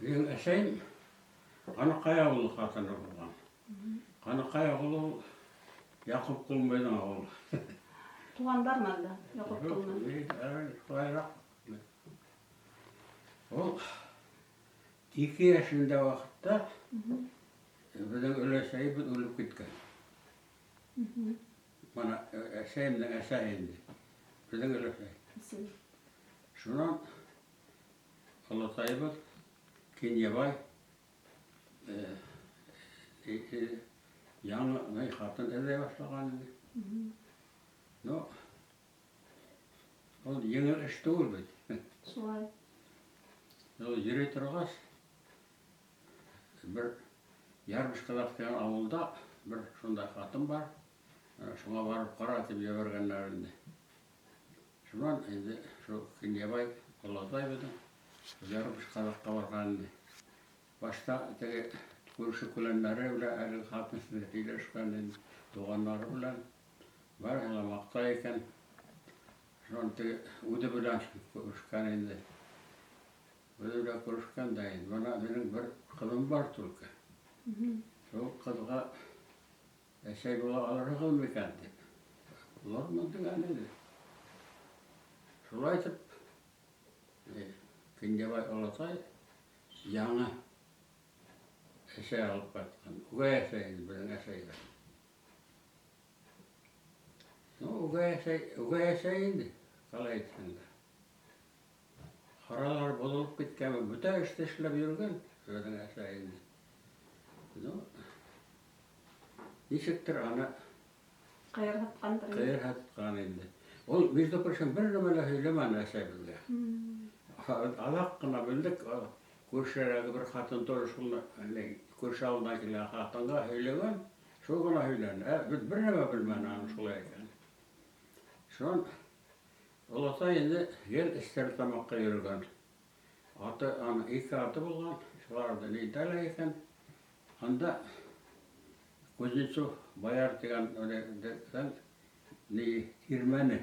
Минең әсәйем Ҡаныҡай ауылы ҡатыны булған. Ҡаныҡай ауылы ул Яҡуп Ҡулмайҙың ауылы. Туғандармы әллә Яҡуп Ҡулмай? Шулайыраҡ. Ул 2 йәшендә ваҡытта беҙҙең өләсәйебеҙ үлеп киткән. Бына әсәйемдең әсәһе инде. Беҙҙең өләсәй. Шунан олатайыбыҙ Кинйәбай яңы ҡатын эҙләй башлаған инде. Ну, ул еңел эш түгел бит. Шулай. Ул йөрөй торғас, бер Ярбышҡалаҡ тигән ауылда бер шундай ҡатын бар, шуңа барып ҡара тип ебәргәннәр инде. Шунан инде шул Кинйәбай олатай беҙҙең Ярбышҡалаҡҡа барған инде. Башта теге күрше күләннәре белән әлеге хатын һөйләшкән инде, туғаннары белән. Барыһы ла маҡтай икән. Шунан теге үҙе белән күрешкән инде. Үҙе белән күрешкән дә инде. Бына минең бер ҡыҙым бар только. Шул ҡыҙға әсәй була алырһығыҙ микән тип. Булырмын тигән ине. Шулай итеп, Кинйәбай олатай яңы әсәй алып ҡайтҡан. Үгәй әсәй инде беҙҙең әсәйгә. Ну, үгәй әсәй, үгәй әсәй инде, ҡалай әйтһәң дә. Аралар боҙолоп киткәнме, бөтә эште эшләп йөрөгән беҙҙең әсәй инде. Ну, нисектер аны ҡыйырһытҡандыр. Ҡыйырһытҡан инде. Ул, между прочим, бер нәмә лә һөйләмәне әсәй беҙгә. Аҙаҡ ҡына белдек, күршеләге бер ҡатын тоже шуны, күрше ауылдан килгән ҡатынға һөйләгән, шул ғына һөйләне. Ә беҙ бер нәмә белмәне аның шулай икәнен. Шунан олатай инде гел Эстәрлетамаҡҡа йөрөгән. Аты, аның ике аты булған, шуларҙы нитә лә икән. Анда Кузнецов Баяр тигән ни тирмәне.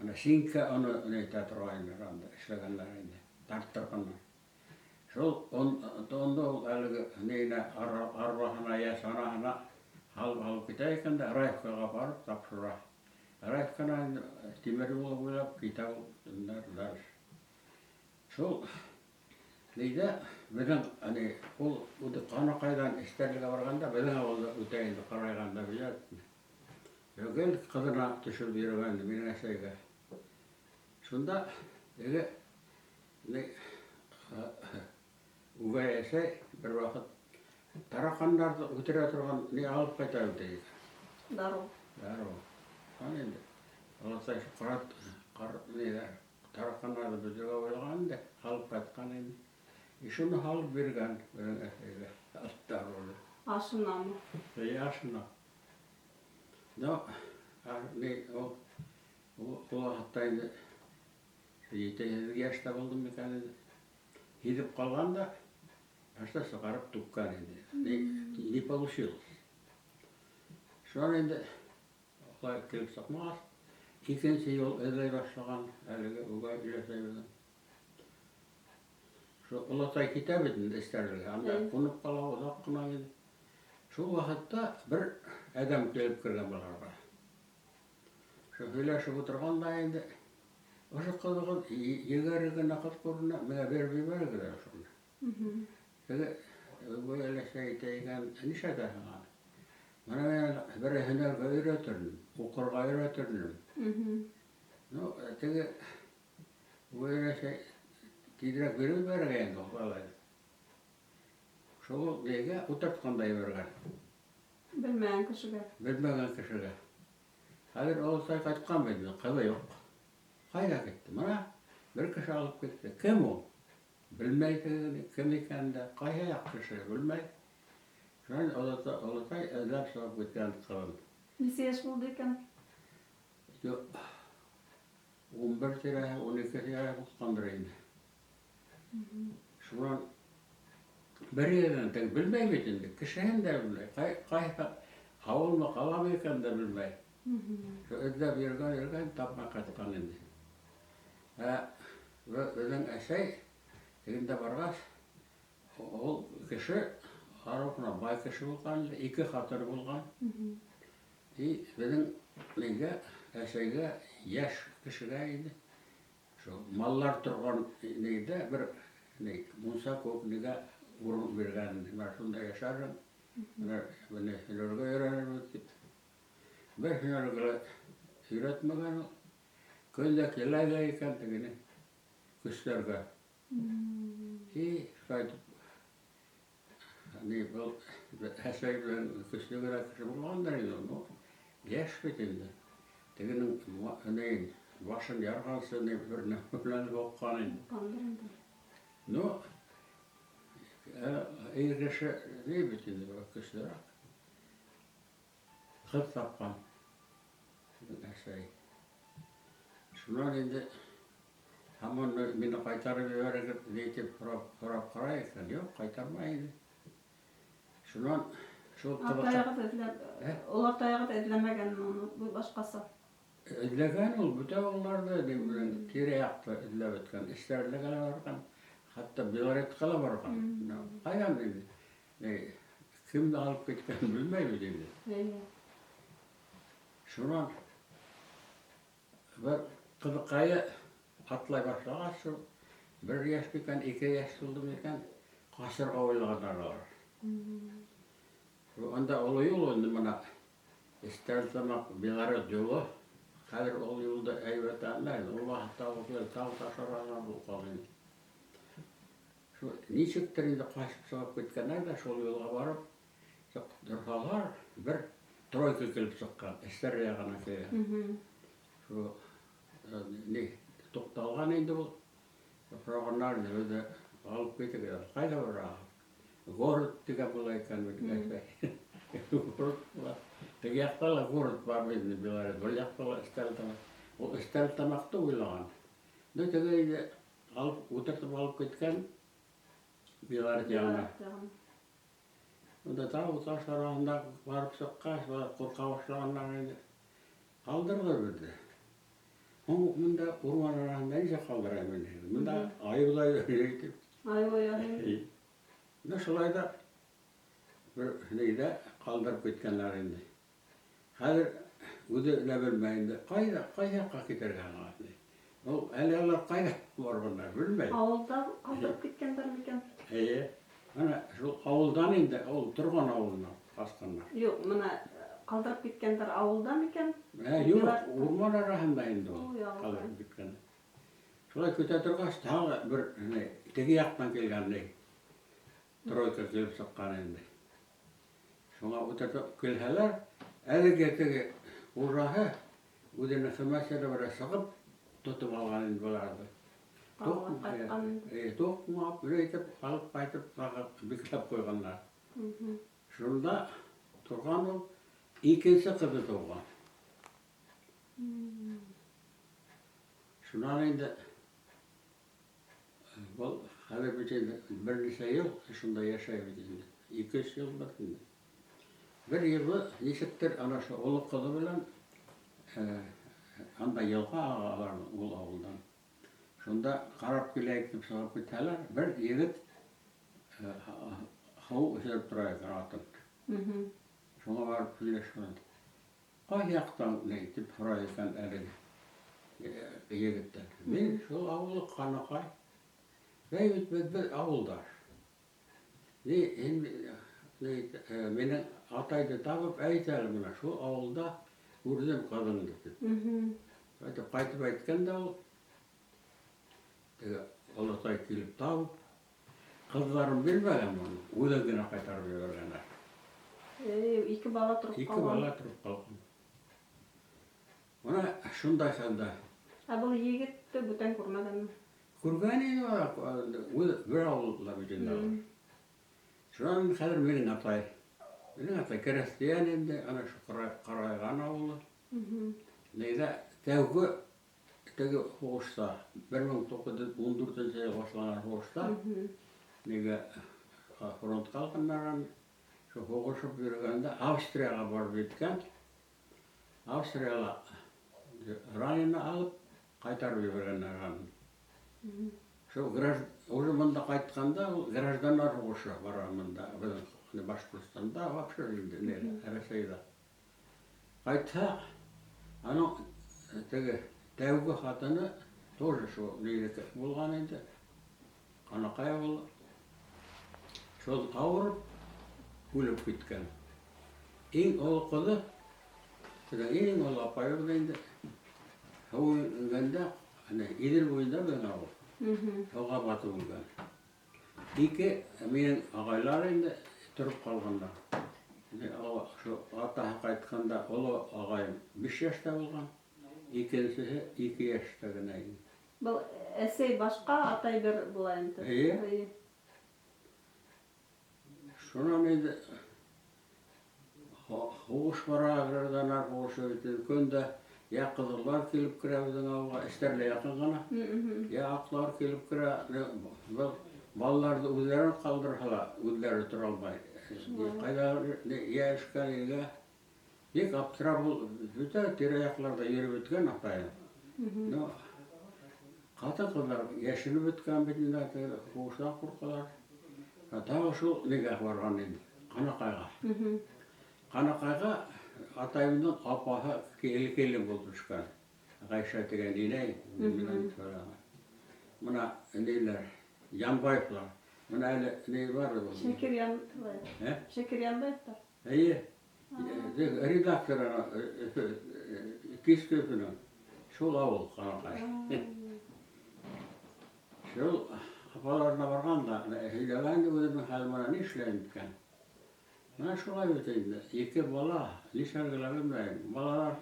Ана синкә оны нитә торғайнылар анда, эшләгәннәр инде, тарттырғаннар. Шул онды ул әлеге нейенә, арбаһына йә санаһына һалып алып китә икән дә, Раевкаға барып тапшыра. Раевканан инде тимер юлы буйлап китә ул дальше. Шул нейҙә беҙҙең әни ул үҙе Ҡаныҡайҙан Эстәрлегә барғанда беҙҙең ауылда үтә инде ҡарайғанда беләсезме. Гел ҡыҙына төшөп йөрөгән минең әсәйгә. Шунда теге ни үгәй әсәй бер ваҡыт тараҡандарҙы үтерә торған ни алып ҡайта бит. Дарыу. Дарыу. Аны инде олатай ҡарат ҡар ниҙәр тараҡандарҙы бөтөргә уйлаған инде, алып ҡайтҡан инде. И шуны һалып биргән беҙҙең әсәйгә дарыуҙы. Ашынамы? Эйе, ашына. Но ни ул ул ваҡытта инде 7-8 йәштә булдым микән инде. Һиҙеп ҡалған да башта сығарып түккән инде. Не, не получилось. Шунан инде улай килеп сыҡмағас, икенсе юл эҙләй башлаған әлеге үгәй өләсәй беҙҙең. Шул олатай китә бит инде Эстәрлегә, анда ҡунып ҡала оҙаҡ ҡына инде. Шул ваҡытта бер әҙәм килеп кергән быларға. Шул һөйләшеп ултырған да инде, ошо ҡыҙығыҙ егәре генә ҡыҙ күренә, миңә биреп ебәрегеҙ әле шуны. Теге үгәй өләсәй әйтә икән, нишләтәһең аны? Бына мин бер һөнәргә өйрәтермен, уҡырға өйрәтермен. Ну, теге үгәй өләсәй тиҙерәк биреп ебәрергә инде ул алай. Шул нигә утыртҡан да ебәргән. Белмәгән кешегә. Белмәгән кешегә. Хәҙер олатай ҡайтҡан бит инде, ҡыҙы юҡ. Ҡайҙа китте? Бына бер кеше алып китте. Кем ул? Белмәй теге кем икәнен дә, ҡайһы яҡ кеше белмәй. Шунан олатай эҙләп сығып киткән ҡыҙын. Нисә йәш булды икән? Юҡ, 11 тирәһе, 12 тирәһе булғандыр инде. Шунан бер ерҙән теге белмәй бит инде, кешеһен дә белмәй, ҡайһы ауылмы, ҡаламы икәнен дә белмәй. Шул эҙләп йөрөгән, йөрөгән, тапмай ҡайтҡан инде. Ә беҙҙең әсәй тегендә барғас, Ул кеше арыу ғына бай кеше булған, ике хатыны булған. И беҙҙең нигә, әсәйгә, йәш кешегә инде шул маллар торған нигә бер ни, мунса кеүек нигә урын биргән. Менә шунда йәшәрһең, менә менә һөнәргә өйрәнербеҙ тип. Бер һөнәргә лә өйрәтмәгән ул. Көн дә килә лә икән тегене көсләргә. И шулай итеп, ни был әсәй белән көслө генә кеше булғандыр инде, ну, йәш бит инде. Тегенең ни, башын ярғансы ни бер нәмә белән һуҡҡан инде. Һуҡҡандыр инде. Ну, ир кеше ни бит инде, көслөрәк. Ҡыҙ тапҡан әсәй. Шунан инде һаман мине ҡайтарып ебәрегеҙ ни тип һорап, һорап ҡарай икән. Юҡ, ҡайтармай инде. Шунан шул ҡыҙыҡай Атайығыҙ эҙләп, Ә? олатайығыҙ эҙләмәгәнме уны башҡаса? Эҙләгән ул бөтә ауылдарҙы, ни белән тирә-яҡты эҙләп бөткән. Эстәрлегә лә барған, хатта Белоретҡа ла барған. Ҡайҙан инде? Ни, кемде алып киткәнен белмәйбеҙ инде. Эйе. Шунан бер ҡыҙыҡайы атлай башлағас, шул бер йәш микән, ике йәш тулды микән, ҡасырға уйлағандар улар. Унда оло юл инде бына Стәрлетамаҡ Белорет юлы. Хәҙер ул юлды һәйбәт инде. Ул ваҡытта ул тау таш араһынан булып ҡалды инде. Шул нисектер инде ҡасып сығып киткәндәр ҙә шул юлға барып торһалар, бер тройка килеп сыҡҡан, Эстәрле яғынан килгән. Шул ни туҡталған инде ул. Һорағандар инде, үҙе алып китегеҙ. Ҡайҙа бараһығыҙ? Город тигән була икән бит. Город була. Теге яҡта ла город бар бит инде Белорет, был яҡта ла Стәрлетамаҡ. Ул Стәрлетамаҡты уйлаған. Ну, теге инде алып, ултыртып алып киткән Белорет яғына. Унда тау таш араһында барып сыҡҡас, былар ҡурҡа башлағандар инде. Ҡалдырҙы беҙҙе. Һуң бында урман араһында нисек ҡалдырайым инде? Бында айыу ҙа йөрөй тип. Айыу йөрөй. Ну, шулай ҙа бер нейҙә ҡалдырып киткәндәр инде. Хәҙер үҙе лә белмәй инде, ҡайҙа, ҡайһы яҡҡа китергә аңа. Ул әле улар ҡайҙа барғандар, белмәй. Ауылда ҡалдырып киткәндәр микән? Эйе. Бына шул ауылдан инде, ул торған ауылынан ҡасҡандар. Юҡ, бына ҡалдырып киткәндәр ауылда микән? Ә, юҡ, урман араһында инде ул Ой, ауылда. ҡалдырып киткән. Шулай көтә торғас, тағы бер ни, теге яҡтан килгән ни, тройка килеп сыҡҡан инде. Шуңа ултыртып килһәләр, әлеге теге хужаһы үҙенең хеҙмәтсәре менән сығып тотоп алған инде быларҙы. Тағы ҡайтҡан инде. Туҡмап, итеп, алып ҡайтып, тағы бикләп ҡуйғандар. Шунда торған ул, икенсе ҡыҙы тыуған. Шунан инде был хәҙер бит инде бер нисә йыл шунда йәшәй бит инде. 2-3 йыл бит инде. Бер йылы нисектер ана шул оло ҡыҙы менән анда йылға аға аларҙың ул ауылдан. Шунда ҡарап киләйек тип сығып китһәләр, бер егет һыу эсереп тора икән атын. Шуңа барып һөйләшкән. Ҡай яҡтан ни тип һорай икән әлеге егеттән. Мин шул ауылы Ҡанаҡай. Бәй бит беҙ ауылдаш. Ни, һин ни, минең атайҙы табып әйт әле бына шул ауылда күрҙем ҡыҙыңды тип. Әйтеп, ҡайтып әйткән дә ул. Теге олатай килеп табып, ҡыҙҙарын бирмәгән уны, үҙен генә ҡайтарып ебәргәндәр. Ике бала тороп Ике ҡалған. бала тороп ҡалған. Бына шундай хәлдә. Ә был егетте бүтән күрмәгәнме? Күргән ине үҙе бер ауылда бит инде алар. Шунан хәҙер минең атай. Минең атай крәҫтиән инде, ана шу Ҡарайған ауылы. Нейҙә тәүге теге һуғышта, 1914 йыл башланған һуғышта, нигә фронтҡа алғандар аны. Шул һуғышып йөрөгәндә Австрияға барып еткән. Австрияла ранена алып ҡайтарып ебәргәндәр аны. Шул уже бында ҡайтҡанда ул граждандар һуғышы бара бында, беҙҙең Башҡортостанда вообще инде Рәсәйҙә. Ҡайтһа, аның теге тәүге хатыны тоже шул нейҙеке булған инде. Ҡанаҡай ауылы. Шул ауырып үлеп киткән. Иң оло ҡыҙы, теге иң оло апайыбыҙ инде, һыу ингәндә, ана Иҙел буйында беҙҙең ауыл. Һыуға батып үлгән. Ике минең ағайлар инде тороп ҡалғандар. Шул атаһы ҡайтҡанда оло ағайым 5 йәштә булған, икенсеһе 2 йәштә генә ине. Был әсәй башҡа, атай бер була инде. Эйе. Шунан инде һуғыш бара, граждандар һуғышы бит инде. Көн дә йә ҡыҙыллар килеп керә беҙҙең ауылға, эштәр лә яҡын ғына, йә аҡлар килеп керә. Был балаларҙы үҙҙәрен ҡалдырһа ла, үҙҙәре тора алмай. Ҡайҙа йә эшкә, йә бик аптырап ул бөтә тирә-яҡларҙа йөрөп бөткән атайым. Но ҡатын-ҡыҙҙар йәшенеп бөткән бит инде, һуғыштан ҡурҡалар. Тағы шул нигә барған инде, Ҡанаҡайға. Ҡанаҡайға атайымдың апаһы килен булып төшкән. Ғәйшә тигән инәй. Бына ниләр, Янбаевлар. Бына әле ни бар ул? Шәкир Янбаев. Ә? Шәкир Янбаевтар. Эйе. Редактор Киске Өфөнөң. Шул ауыл Ҡанаҡай. Шул апаларына барған да, һөйләгән инде үҙенең хәлен, бына ни эшләйем икән. Бына шулай бит инде. Ике бала, нишләргә лә белмәйем. Балалар,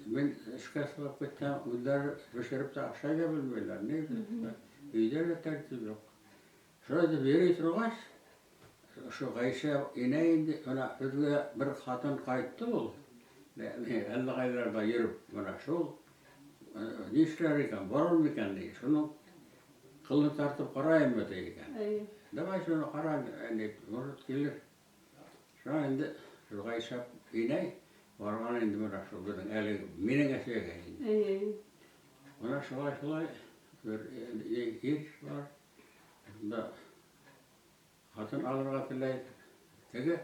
мин эшкә сығып китһәм, үҙҙәре бешереп тә ашай ҙа белмәйҙәр. Ни белмәйҙәр. Өйҙә лә тәртип юҡ. Шулай итеп йөрөй торғас, ошо Ғәйшә инәй инде, бына беҙгә бер ҡатын ҡайтты ул. Әллә ҡайҙаларҙа йөрөп, бына шул ни эшләр икән, барыр микән ти. Шуның ҡылын тартып ҡарайыммы ти икән. Давай шуны ҡара, инде, может килер. Шунан инде шул Ғәйшә инәй барған инде бына шул беҙҙең әле минең әсәйгә инде. Бына шулай бер ир бар. Шунда ҡатын алырға теләй. Теге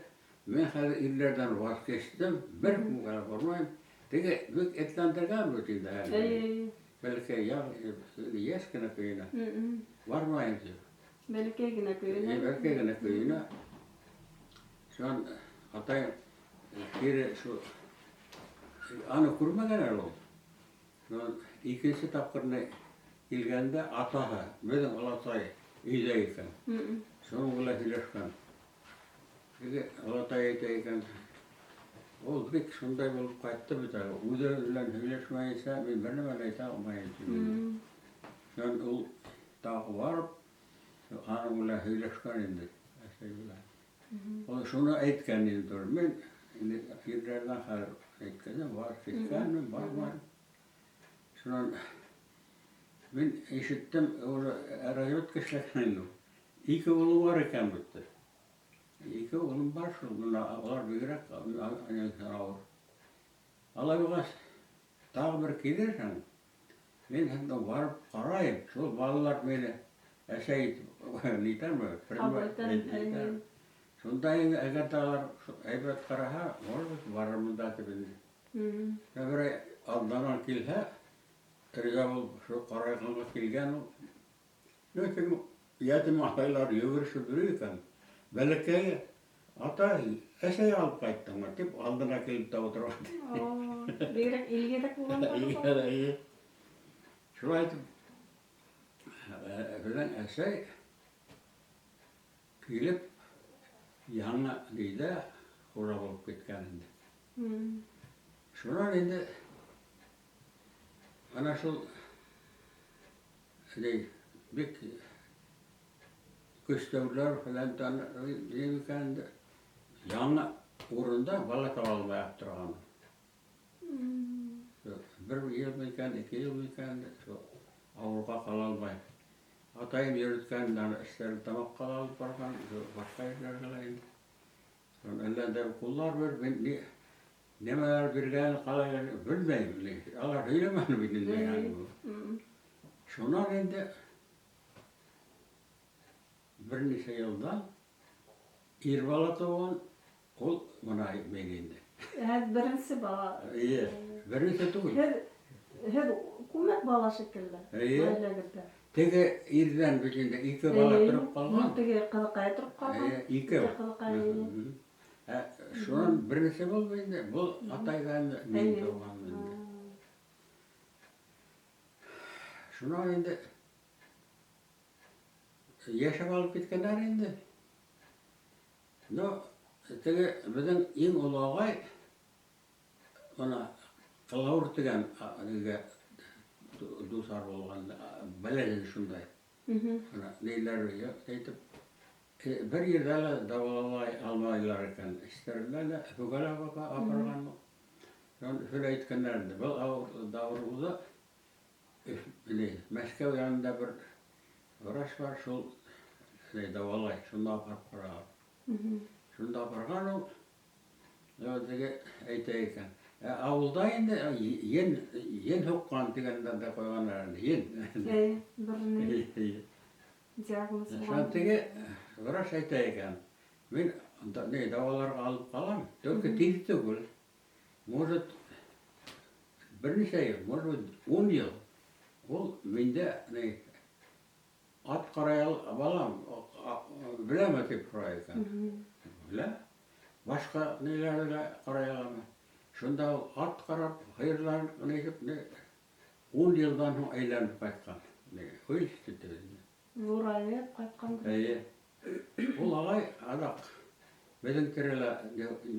мин хәҙер ирләрҙән ваз кистем, бер кемгә лә бармайым. Теге бик этләндергән бит инде әле. Бәләкәй йәш кенә көйөнә. Бармайым тип. Бәләкәй генә көйөнә. Бәләкәй генә көйөнә. Шунан атай кире шул аны күрмәгән әле ул. Шунан икенсе тапҡырны килгәндә атаһы, беҙҙең олатай өйҙә икән. Шуның белән һөйләшкән. Теге олатай әйтә икән, ул бик шундай булып ҡайтты бит әле. Үҙе белән һөйләшмәйенсә, мин бер нәмә лә әйтә алмайым тип. Шунан ул тағы барып, аның белән һөйләшкән инде, әсәй белән. Ул шуны әйткән инде, тур. Мин инде ирләрҙән хәҙер әйткәнем бар, киткәнмен, бармайым. Шунан мин ишеттем, уже разведка эшләгән инде ул. Ике улы бар икән бит. Ике улым бар шул, бына улар бигерәк ауыр. Алай булғас, тағы бер килерһең, мин һинде барып ҡарайым, шул балалар мине әсәй итеп нитәрме, Ҡабул итәр. Шунда инде әгәр ҙә улар әйбәт ҡараһа, может быть, барырмын да тип инде. Берәй алданан килһә, риза булып шул ҡарайғанға килгән ул. Ләкин ятим ағайлар йүгерешеп йөрөй икән. Бәләкәйе, атай, әсәй алып ҡайттыңмы тип алдына килеп тә ултырған. Бигерәк илгиҙәк булған. Эйе. Шулай итеп, беҙҙең әсәй килеп яңы өйҙә хужа булып киткән инде. Шунан инде ана шул бик көстәүләр фәлән икән инде. Яңы урында бала таба алмай аптыраған. Бер йыл микән, ике йыл микән, шул ауылға ҡала алмай. Атайым йөрөткән, эштәрен тамаҡҡа ла алып барған, башҡа ерҙәргә лә инде. Әллә ниндәй ҡуллар бер, мин нимәләр биргән, ҡалай белмәйем. Алар һөйләмәне бит инде. Шунан инде Бер нисә йылдан ир бала тыуған, ул мына мин инде. Һеҙ беренсе бала. Эйе, беренсе түгел. Һеҙ күмәк бала шикелле. Эйе. Ғаиләгеҙҙә. Теге ирҙән бит инде ике бала тороп ҡалған. Теге ҡыҙыҡай тороп ҡалған. Эйе, икәү. Ике ҡыҙыҡай. Ә шунан беренсе булды инде. Был атайҙан мин тыуған инде. Шунан инде йәшәп алып киткәндәр инде. Но теге беҙҙең иң оло ағай бына Ҡылауыр тигән нигә дусар булған, бәләһе шундай. Бына ниләр әйтеп, бер ерҙә лә дауалай алмайлар икән. Эстәрендә лә Өфөгә лә апарған. Шунан Өфөлә әйткәндәр инде, был ауырыуҙы Мәскәү янында бер врач бар, шул дауалай, шунда апарып ҡараған. Шунда апарған ул, теге әйтә икән. Ауылда инде ен һуҡҡан тигәндән дә ҡуйғандар инде, ен. Эйе, бер ни диагноз Шунан теге врач әйтә икән, мин дауаларға алып ҡалам, только тиҙ түгел. Может, бер нисә йыл, может быть, 10 йыл. Ул миндә ат ҡарай балам, беләме тип һорай икән. Белә. Башҡа ниләрҙе лә ҡарай аламы. Шунда ул ат ҡарап, һыйырҙарын нитеп, 10 йылдан һуң әйләнеп ҡайтҡан. Һөйләп китте инде. Ҙурайып ҡайтҡан. Эйе. Ул ағай аҙаҡ беҙҙең тирәлә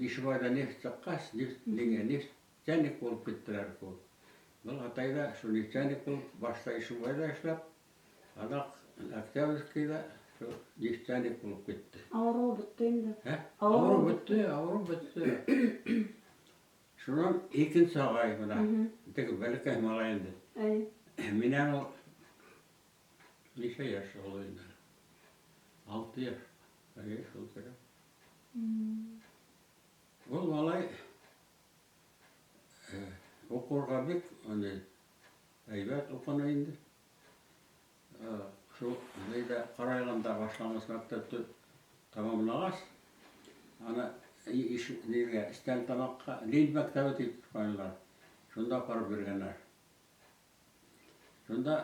Ишембайҙа нефть сыҡҡас, нефтяник булып киттеләр күп. Был атай ҙа шул нефтяник булып, башта Ишембайҙа эшләп, аҙаҡ Октябрьскийҙа шул нефтяник булып китте. Ауырыу бөттө инде. Ә? Ауырыу бөттө, ауырыу бөттө. Шунан икенсе ағай бына, теге бәләкәй малай инде. Минән ул нисә йәш ул инде? 6 йәш. Эйе, шул тирә. Ул малай уҡырға бик һәйбәт уҡыны инде. Шул нейҙә Ҡарайғанда башланғыс мәктәпте тамамлағас, аны нейгә, Стәрлетамаҡҡа Лин мәктәбе тип ҡуйғандар. Шунда апарып биргәндәр. Шунда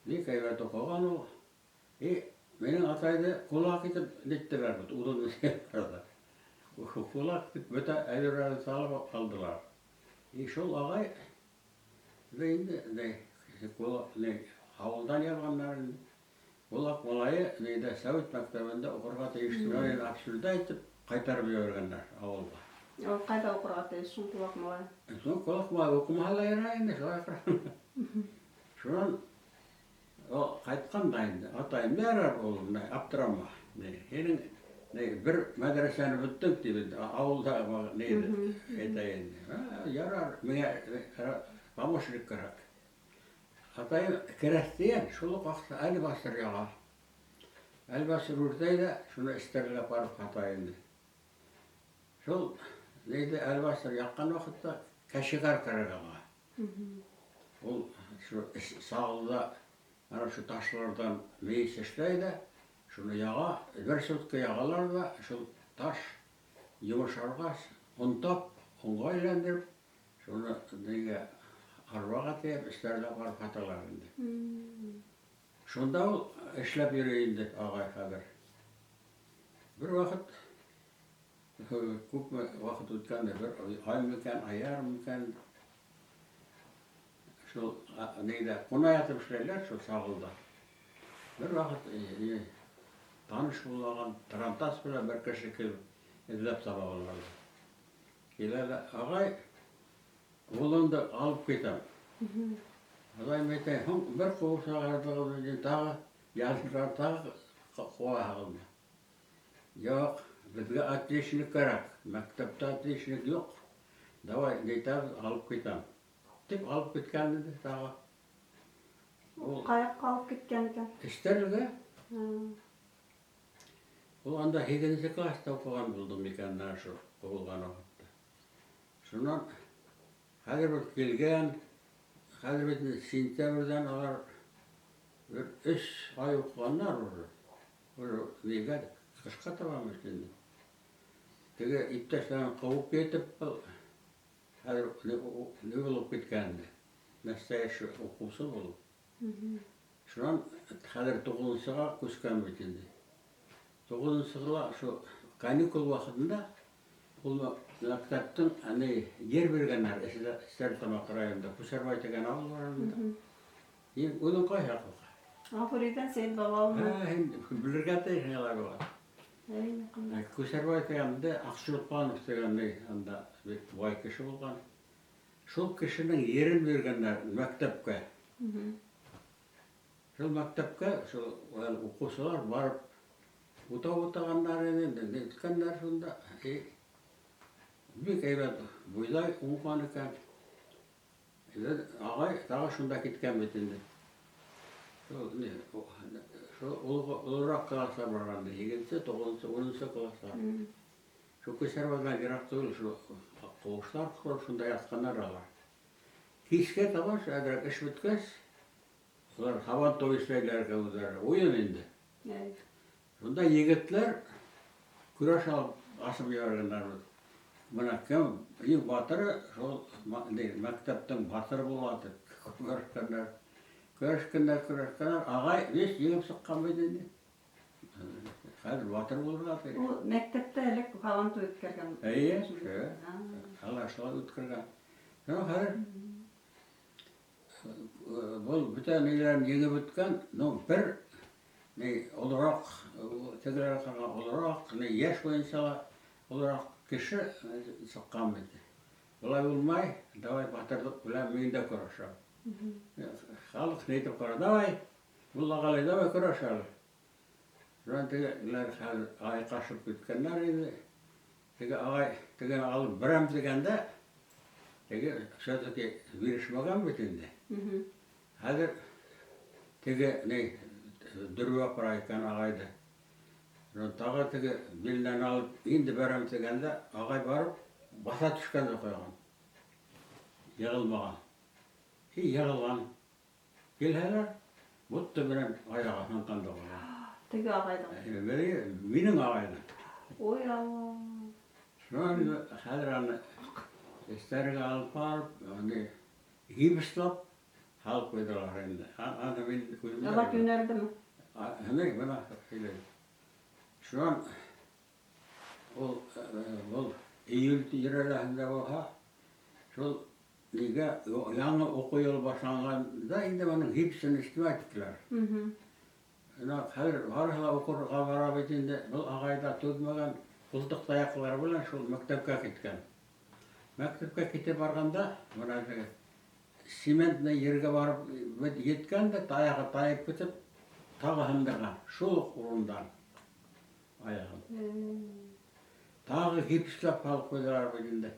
бик һәйбәт уҡыған ул. И минең атайҙы ҡулаҡ итеп ниттеләр бит, уҙын ҡулаҡ итеп бөтә әйберҙәрен салып алдылар. И шул ағай инде ауылдан яҙғандар инде. Ҡулаҡ малайы нейҙә совет мәктәбендә уҡырға тейеш. Абсурд итеп ҡайтарып ебәргәндәр ауылға. Ул ҡайҙа уҡырға тейеш шул ҡулаҡ малайы? Шул ҡулаҡ малай уҡымаһа ла ярай инде, шулай ҡарағанда. Шунан ул ҡайтҡан да инде, атайым, ярар улым, аптырама. Һинең бер мәҙрәсәне бөттөк тип инде, ауылда нейҙе әйтә инде. Ярар, миңә помощник кәрәк. Атайым крәҫтиән шул уҡ аҡса әлбасыр яға. Әлбасыр үртәй ҙә шуны эстәргә барып һата инде. Шул нейҙе әлбасыр яҡҡан ваҡытта кәшегәр кәрәк аңа. Ул шул сағылда ана шул ташларҙан мейес эшләй ҙә, шуны яға, бер сутка яғалар ҙа, шул таш йомшарғас, онтап, онға әйләндереп, шуны нейгә арбаға тейәп, эстәргә барып һаталар инде. Шунда ул эшләп йөрөй инде ағай хәҙер. Бер ваҡыт, күпме ваҡыт үткәндер, бер ай микән, ай ярым микән, шул нейҙә ҡуна ятып эшләйләр, шул сағылда. Бер ваҡыт таныш булған тарантас менән бер кеше килеп эҙләп таба уларҙы. Килә лә, ағай, улыңды алып китәм. Ағайым әйтә, һуң бер ҡыуып сығарҙығыҙ инде, тағы яҙҙылар, тағы ҡыуаһығыҙмы? Юҡ, беҙгә отличник кәрәк, мәктәптә отличник юҡ. Давай, әйтәбеҙ, алып китәм. Тип алып киткән инде тағы. Ул Ҡаяҡҡа алып киткән икән? Эстәргә. Ул анда 8-нсе класста уҡыған булды микән, шул ҡыуылған ваҡытта. Шунан хәҙер бит килгән, хәҙер бит сентябрҙән алар бер 3 ай уҡығандар уже. Уже нигә кышка табан бит инде. Теге иптәшләрен куып етеп, был хәҙер ни булып киткән инде. Настоящий уҡыусы булып. Шунан хәҙер туғыҙынсыға күскән бит инде. Туғыҙынсыға шул каникул ваҡытында ул мәктәптең аны ер биргәннәр Стәрлетамаҡ районында. Күсәрбай тигән ауыл бар анда. Һин үҙең ҡай яҡлыҡ? Ғафуриҙән Сәйетбаба ауылынан. Һә, һин белергә тейешһең алай була. Әй, ҡандай. Күсәрбай тигәндә Аҡсулпанов тигән ни анда бик бай кеше булған. Шул кешенең ерен биргәннәр мәктәпкә. Шул мәктәпкә шул уҡыусылар барып утау утағандар ине, ниткәннәр шунда. И бик һәйбәт бойҙай уңған икән. Ағай тағы шунда киткән бит инде. Шул ни, шул олораҡ кластар барған, һигеҙенсе, туғыҙынсы, унынсы кластар. Шул Күсәрбайҙан йыраҡ түгел, шул ҡыуыштар ҡороп шунда ятҡандар алар. Кискә табан әҙерәк эш бөткәс, улар һабантуй эшләйләр икән үҙҙәре. Уйын инде. Шунда егетләр көрәш алып асып ебәргәндәр бит. Бына кем иң батыры, шул мәктәптең батыры була тип көрәшкәндәр. Көрәшкәндәр, көрәшкәндәр. Ағай весь еңеп сыҡҡан бит инде. Хәҙер батыр булырға тейеш. Ул мәктәптә элек һабантуй үткәргән. Эйе, алар шулай үткәргән. Ну, хәҙер был бөтә ниләрен еңеп үткән, ну, бер ни олораҡ, тегеләргә ҡараған олораҡ, ни йәш буйынса ла олораҡ кеше сыҡҡан бит. Былай булмай, давай батырлыҡ белән мин дә көрәшәм. Халыҡ ни итеп ҡара, давай, Муллағәли, давай көрәш әле. Шунан тегеләр хәҙер айҡашып киткәндәр инде. Теге ағай тегене алып бәрәм тигәндә, теге все-таки бирешмәгән бит инде. Хәҙер теге ни дөрбә апара икән ағайҙы. Шунан тағы теге биленән алып инде бәрәм тигәндә, ағай барып баҫа төшкән дә ҡуйған. Йығылмаған. И йығылған. Килһәләр, будто менән аяғы һынған да ҡуйған. Теге ағайҙың. Минең ағайҙың. Ой, Алла. Шунан хәҙер аны эстәргә алып барып, аны гипслап һалып ҡуйҙылар инде. Аны мин үҙем дә Аҙаҡ белмәйем. йүнәлдеме? Һыны бына һөйләйем. Шунан ул был июль тирәләһендә булһа, шул нигә яңы уҡыу йылы башланғанда инде бының гипсын өҫтөнә иттеләр. Бына хәҙер барыһы ла уҡырға бара бит инде. Был ағай ҙа түҙмәгән, ҡултыҡ таяҡлары менән шул мәктәпкә киткән. Мәктәпкә китеп барғанда, бына теге цементный ергә барып еткән дә, таяғы тайып китеп, тағы һындырған. Шул уҡ урындан аяғын. Тағы гипсләп һалып ҡуйҙылар бит инде.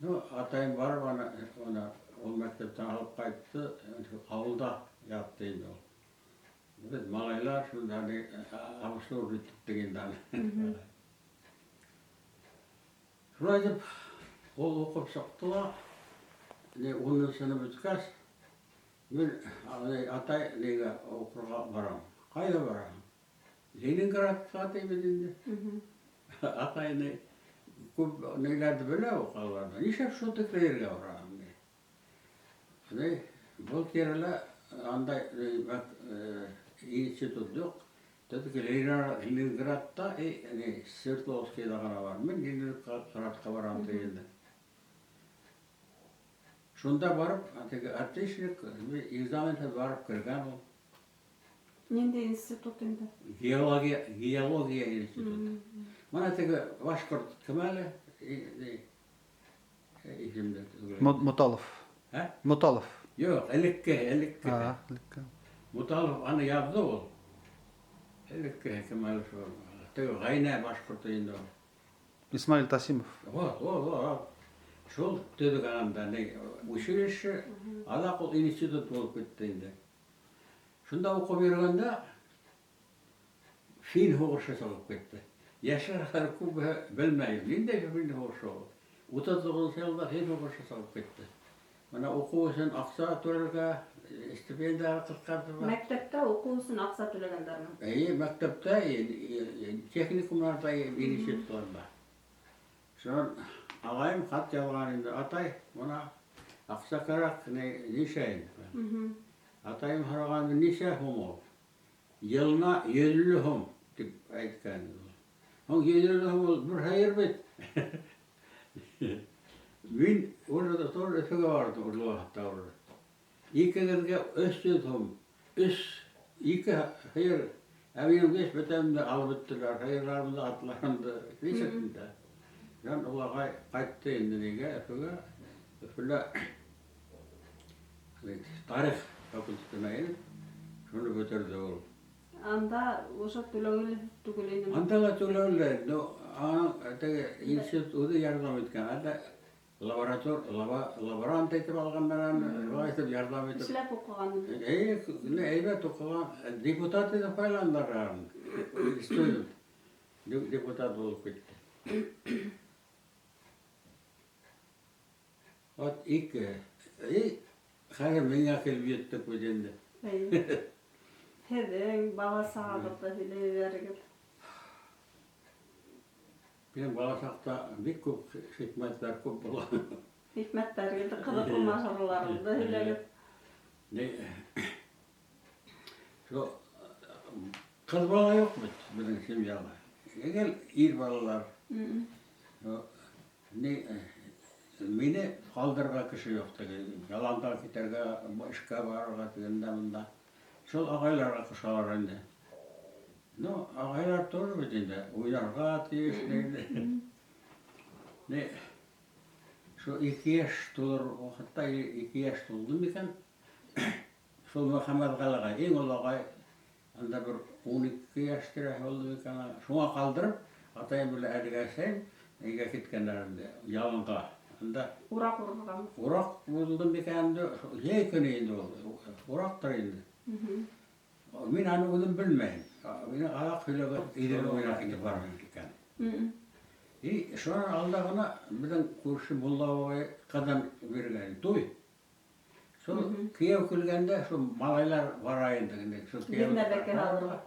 Ну, атайым барып аны ул мәктәптән алып ҡайтты, ауылда ятты инде ул. Беҙ малайлар шунда абышлап иттек инде аны. Шулай итеп, ул уҡып сыҡты ла, ни унынсыны бөткәс, мин атай нигә уҡырға барам. Ҡайҙа бараһың? Ленинградҡа тибеҙ инде. Атай ни күп ниләрҙе белә ул ҡалаларҙа. Нишләп шул тикле ергә бараһың? Ни, был тирәлә андай институт юҡ. Все-таки Ленинградта, ни, Свердловскийҙа ғына бар. Мин Ленинградҡа барам тигәндә. Шунда барып, теге отличник, экзаменһыҙ барып кергән ул. Ниндәй институт инде? Геология, геология институты. Бына теге башҡорт кем әле? Исемде түгел. Муталов. Ә? Муталов. Юҡ, элекке, элекке. А, элекке. Муталов аны яҙҙы ул. Элекке кем әле шул. Теге Ғәйнә башҡорто инде ул. Исмаил Тасимов. Вот, вот, вот. Шул төҙөгән анда ни училище, аҙаҡ ул институт булып китте инде. Шунда уҡып йөрөгәндә фин һуғышы сығып китте. Йәштәр хәҙер күбеһе белмәй, ниндәй фин һуғышы ул. 39 йылда фин һуғышы сығып китте. Бына уҡыу өсөн аҡса түләргә, Стипендия ҡыҫҡартып. Мәктәптә уҡыу өсөн аҡса түләгәндәрме? Эйе, мәктәптә, техникумларҙа, институтларҙа. Шунан ағайым хат яҙған инде: "Атай, бына аҡса кәрәк, нишләйем?" Атайым һораған: "Нисә һум ул?" "Йылына 150 һум", — тип әйткән. Һуң 150 һум ул бер һыйыр бит. Мин уже тоже Өфөгә барҙым ул ваҡытта уже. Икегеҙгә 300 һум, өс, ике һыйыр, ә минең беш бөтәмде алып бөттөләр, һыйырҙарымды, атларымды, нисек инде. Шунан ул ағай ҡайтты инде нигә, Өфөгә. Өфөлә тарих факультетына инеп, шуны бөтөрҙө ул. Анда уже түләүле түгел инеме? Анда ла түләүле, но аның теге институт үҙе ярҙам иткән. Анда лаборатор, лаборант итеп алғандар аны, шулай итеп ярҙам итеп. Эшләп уҡыған инде. Эйе, әйбәт уҡыған, депутат итеп һайланылар аны. Студент. Депутат булып китте. Вот ике. И хәҙер миңә килеп еттек бит инде. Эйе. Һеҙҙең бала сағығыҙҙы һөйләй бирегеҙ. Минең бала саҡта бик күп хикмәттәр күп булған. Хикмәттәрегеҙҙе, ҡыҙыҡлы мажараларыңды һөйләгеҙ. Не, шул ҡыҙ бала юҡ бит беҙҙең семьяла. Гел ир балалар. Не, мине ҡалдырырға кеше юҡ теге. Яланға китергә, эшкә барырға тегендә мында. Шул ағайларға ҡушалар инде. Ну, ағайлар тоже бит инде уйнарға тейеш инде. Не, шул 2 йәш тулыр ваҡытта, 2 йәш тулды микән? Шул Мөхәммәтғәле ағай, иң оло ағай, анда бер 12 йәш тирәһе булды микән? Шуңа ҡалдырып, атайым белән әлеге әсәйем өйгә киткәндәр инде, яланға. Анда Ураҡ урырғамы? Ураҡ булды микән инде, йәй көнө инде ул, ураҡтыр инде. Мин аны үҙем белмәйем. Мине аҙаҡ һөйләгән, Иҙел буйына китеп барған икән. И шунан алда ғына беҙҙең күрше мулла бабай ҡыҙын биргән, туй. Шул кейәү килгәндә, шул малайлар бара инде, шул кейәү. Бирнә бәке алырға.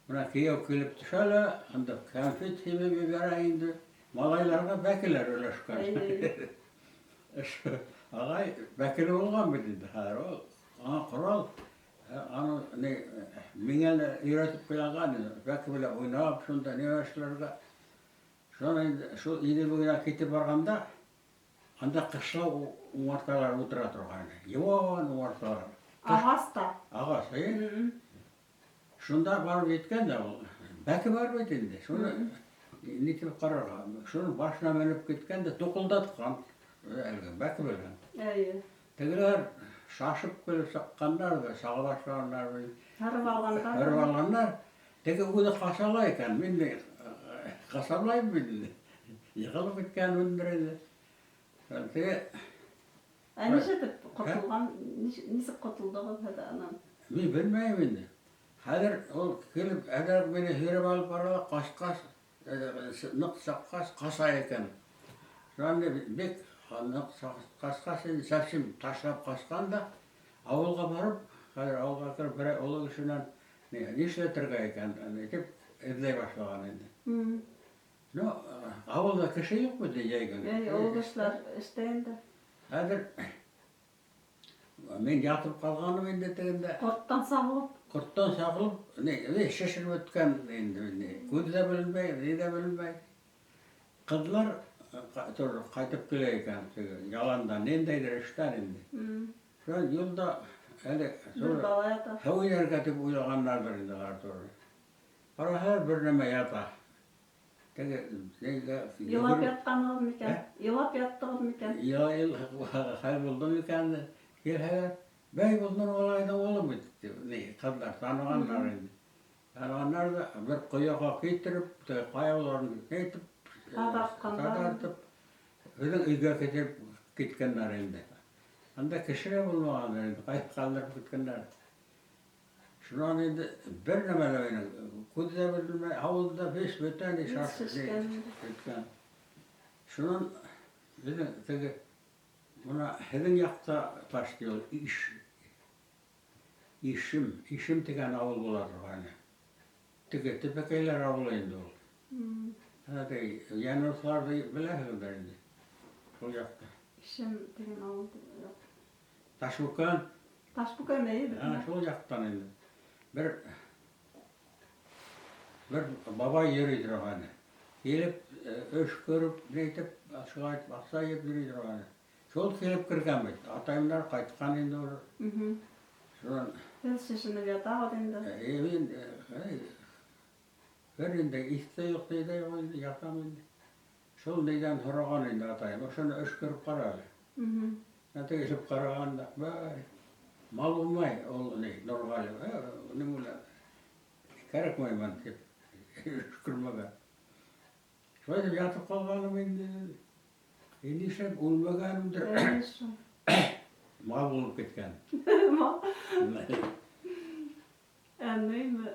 Бына кейәү килеп төшә лә, анда конфет һибеп ебәрә инде. Малайларға бәкеләр өләшкән. Ағай бәкеле булған бит инде хәҙер. Ул аңа ҡорал, аны не, миңә лә өйрәтеп ҡуйған инде. Бәке белән уйнап, шунда ни эшләргә. Шунан инде шул Иҙел буйына китеп барғанда, анда ҡышлау умарталар ултыра торған. Йыуан умарталар. Ағаста. Ағас, эйе. Шунда барып еткән дә ул. Бәке бар бит инде. Шуны нитеп ҡарарға. Шуның башына менеп киткән дә туҡылдатҡан. Әлеге бәке белән. Тегеләр шашып килеп сыҡҡандар ҙа, саға башлағандар. Һырып алғандар. Һырып алғандар. Теге үҙе ҡаса ла икән. Мин дә ҡаса алмайым бит инде. Йығылып киткәнмендер инде. Теге Ә нисек ҡотолған? Нисек ҡотолдоғоҙ һеҙ анан? Мин белмәйем инде. Хәҙер ул килеп, әҙерәк мине һөйрәп алып бара ла, ҡасҡас, ныҡ саҡҡас, ҡаса икән. Шунан бик ныҡ ҡасҡас инде, совсем ташлап ҡасҡан да, ауылға барып, хәҙер ауылға кереп, берәй оло кешенән нишләтергә икән, тип эҙләй башлаған инде. Ну, ауылда кеше юҡ бит йәй көнө. Әй, оло кешеләр эштә инде. Хәҙер мин ятып ҡалғаным инде тегендә. Ҡорттан сағылып. Ҡорттан сағылып, не, шешереп бөткән инде, не, күҙ ҙә беленмәй, ни ҙә беленмәй. Ҡыҙлар тоже ҡайтып килә икән, теге яландан, ниндәйҙер эштән инде. Шунан юлда әле Бер тоже бала ята. һыу инергә тип уйлағандарҙыр инде улар тоже. Ҡараһа, бер нәмә ята. Теге, нигә Илап йүгереп- ятҡанығыҙ микән? Ә? Илап яттығыҙ микән? Илай, хәл булды микән? Килһәләр, бәй, был Нурғалайҙың улы бит, тип, ни, ҡыҙҙар танығандар инде. Танығандар ҙа бер ҡояға килтереп, теге ҡаяуларын әйтеп, Таҙартҡандар. таҙартып, беҙҙең өйгә китереп киткәндәр инде. Анда кеше лә булмағандар инде, ҡайтып ҡалдырып киткәндәр. Шунан инде бер нәмә лә минең күҙ ҙә беленмәй, ауыҙ ҙа беш бөтә ни Беш шаш, ни шешкән. бөткән. Шунан беҙҙең теге бына һеҙҙең яҡта почти ул иш. Ишем, Ишем тигән ауыл була торғайны. Теге Төпәкәйләр ауылы инде ул. Ана теге Йәнурҙарҙы беләһегеҙҙер инде. Шул яҡта. Ишем тигән ауыл юҡ. Ташбүкән. Ташбүкән эйе бит. Ана шул яҡтан инде. Бер бабай йөрөй торғайны. Килеп, өшкөрөп, нитеп, шулай итеп, аҡса йыйып йөрөй торғайны. Шул килеп кергән бит. Атайымдар ҡайтҡан инде уже. Шунан Һеҙ шешенеп ятағыҙ инде. Мин бер инде иҫтә юҡ, ни ҙә юҡ инде, ятам инде. Шул нидән һораған инде атайым, ошоно өшкөрөп ҡара әле. Теге эсеп ҡарағанда, бай, мал булмай ул ни, Нурғали, нимә кәрәкмәй тип өшкөрмәгән. Шулай итеп ятып ҡалғаным инде. Нишләп үлмәгәнемдер. Мал булып киткән. Мал. Әнейме?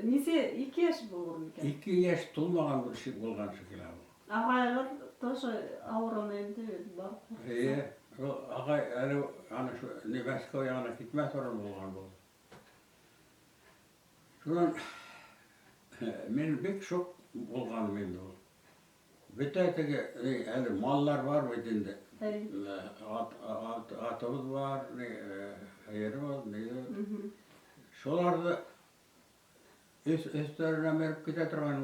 Нисә, 2 йәш булыр микән? 2 йәш тулмаған бер шик булған шикелле ул. Ағайығыҙ тоже ауырыны инде бар. Эйе, ул ағай әле ана шу ни Мәскәү яғына китмәҫ борон булған булды. Шунан мин бик шок булғаным инде ул. Бөтә теге әле маллар бар бит инде. Атыбыҙ бар, һыйырыбыҙ, ни. Шуларҙы өҫтәренә менеп китә торған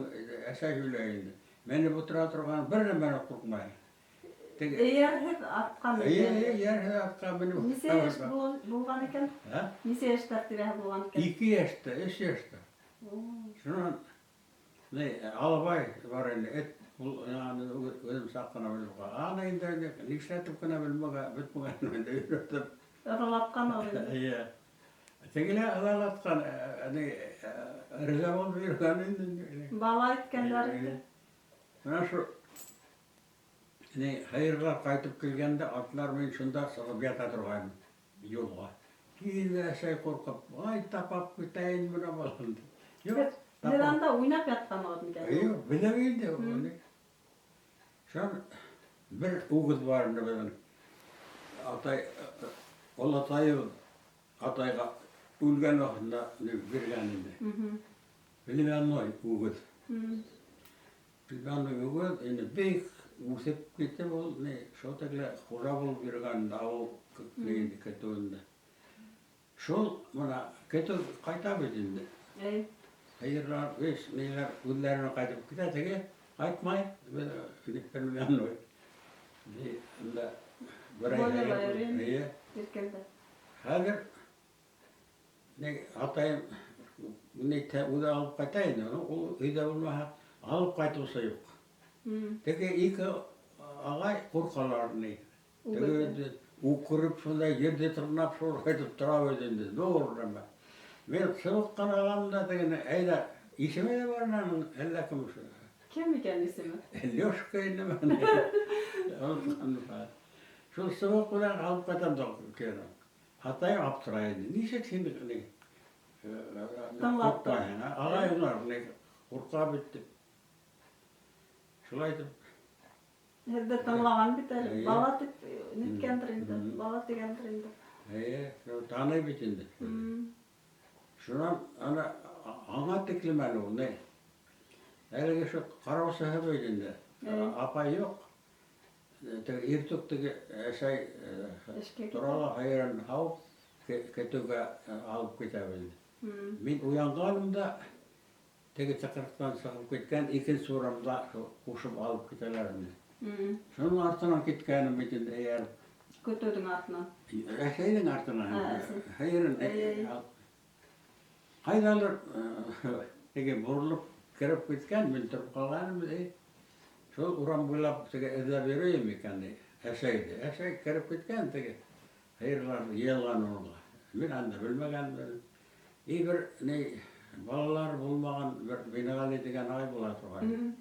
әсәй һөйләй инде. Менеп ултыра торған бер нәмә ҡурҡмай. Эйәрһеҙ атҡа менеп. Эйе, эйәрһеҙ атҡа менеп. Нисә йәш булған икән? Нисә йәштәр тирәһе булған икән? 2 йәштә, 3 йәштә. Шунан Алабай бар инде, эт ул үҙем саҡ ҡына белеп ҡала. Аны инде нишләтеп кенә белмәгән, бөтмәгән инде өйрәтеп. Ырылатҡан ул инде. Эйе. Тегелә ырылатҡан, риза булып йөрөгән инде. Бала иткәндәр инде. Бына шул һыйырҙар ҡайтып килгәндә атлар менән шунда сығып ята торғайным юлға. Килә әсәй ҡурҡып, ай тапап китәйен бына баламды. Юҡ. Һеҙ анда уйнап ятҡанығыҙ микән? Юҡ, беләм инде уны. Шунан бер үгеҙ бар инде беҙҙең. Атай, олатайыбыҙ атайға үлгән ваҡытында биргән инде. Племянной үгеҙ. Племянной үгеҙ инде бик үҫеп китеп ул, шул текле хужа булып йөрөгән инде ауыл көтөүендә. Шул бына көтөү ҡайта бит инде. Һыйырҙар, эш, ниләр үҙҙәренә ҡайтып китә, теге ҡайтмай, племянной. Унда бер ай һыйыр. Иркәндә. Хәҙер атайым үҙе алып ҡайта инде, ул өйҙә булмаһа, алып ҡайтыусы юҡ. Теге ике ағай ҡурҡалар ни. Теге үкереп шундай ерҙе тырнап шул айтып тора бит инде, ҙур нәмә. Мин сыбыҡ ҡына алам да тегене, әйҙә, исеме лә бар аның, әллә кем ошо. Кем икән исеме? Лёшка инде. Шул сыбыҡ менән алып ҡайтам да киләм. Атайым аптырай инде. Нисек һин ни? Тыңлап тор. Ағай улар ни ҡурҡа бит тип. Шулай итеп. Һеҙҙе тыңлаған бит әле. Бала тип ниткәндер инде, бала тигәндер инде. Эйе, таный бит инде. Шунан ана аңа тиклем әле ул, ни? Әлеге шул ҡараусыһы бит инде. Апай юҡ. Теге иртүк теге әсәй тора ла һыйырын һауып, көтөүгә алып китә инде. Мин уянғаным да теге тыҡырыҡтан сығып киткән икенсе урамда ҡушып алып китәләр инде. Шуның артынан киткәнем бит инде эйәреп. Көтөүҙең артынан? Әсәйҙең артынан. Һыйырын ҡайҙалыр теге боролоп кереп киткән, мин тороп ҡалғаным. Шул урам буйлап теге эҙләп йөрөйөм икән, әсәйҙе. Әсәй кереп киткән теге һыйырҙар йыйылған урынға. Мин анда белмәгәнмен. И бер ни балалар булмаған бер Бинағали тигән ағай була торған.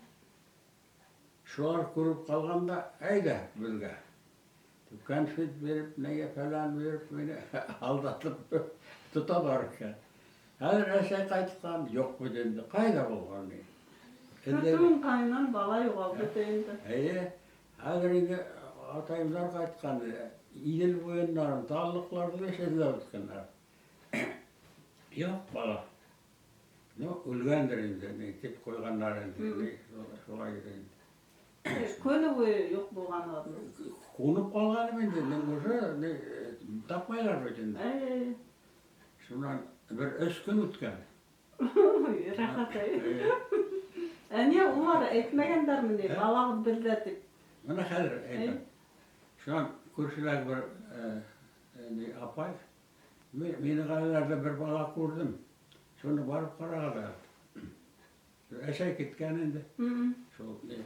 Шулар күреп ҡалғанда, әйҙә беҙгә. Конфет биреп, нигә фәлән биреп, мине алдатып тоталар икән. Хәҙер әсәй ҡайтҡан, юҡ бит инде, ҡайҙа булған ни? Көтөү ҡайнан бала юғалды инде. Эйе, хәҙер инде атайымдар ҡайтҡан, Иҙел буйыннан, таллыҡларҙы эш эҙләп үткәндәр. Юҡ бала. Ну, үлгәндер инде, ни тип ҡуйғандар инде, ни, шулай ине инде. Көнө буйы юҡ булғанығыҙмы? Ҡунып ҡалғаным инде, мин уже ни, тапмайлар бит инде. Әй, Шунан бер 3 көн үткән. Рәхәт, әй. Ә ни улар әйтмәгәндәрме ни, балағыҙ беҙҙә тип? Бына хәҙер әйтәм. Шунан күршеләге бер ни апай, мине ғаиләләрҙә бер бала күрҙем. Шуны барып ҡарағыҙ әле. Әсәй киткән инде. Шул ни,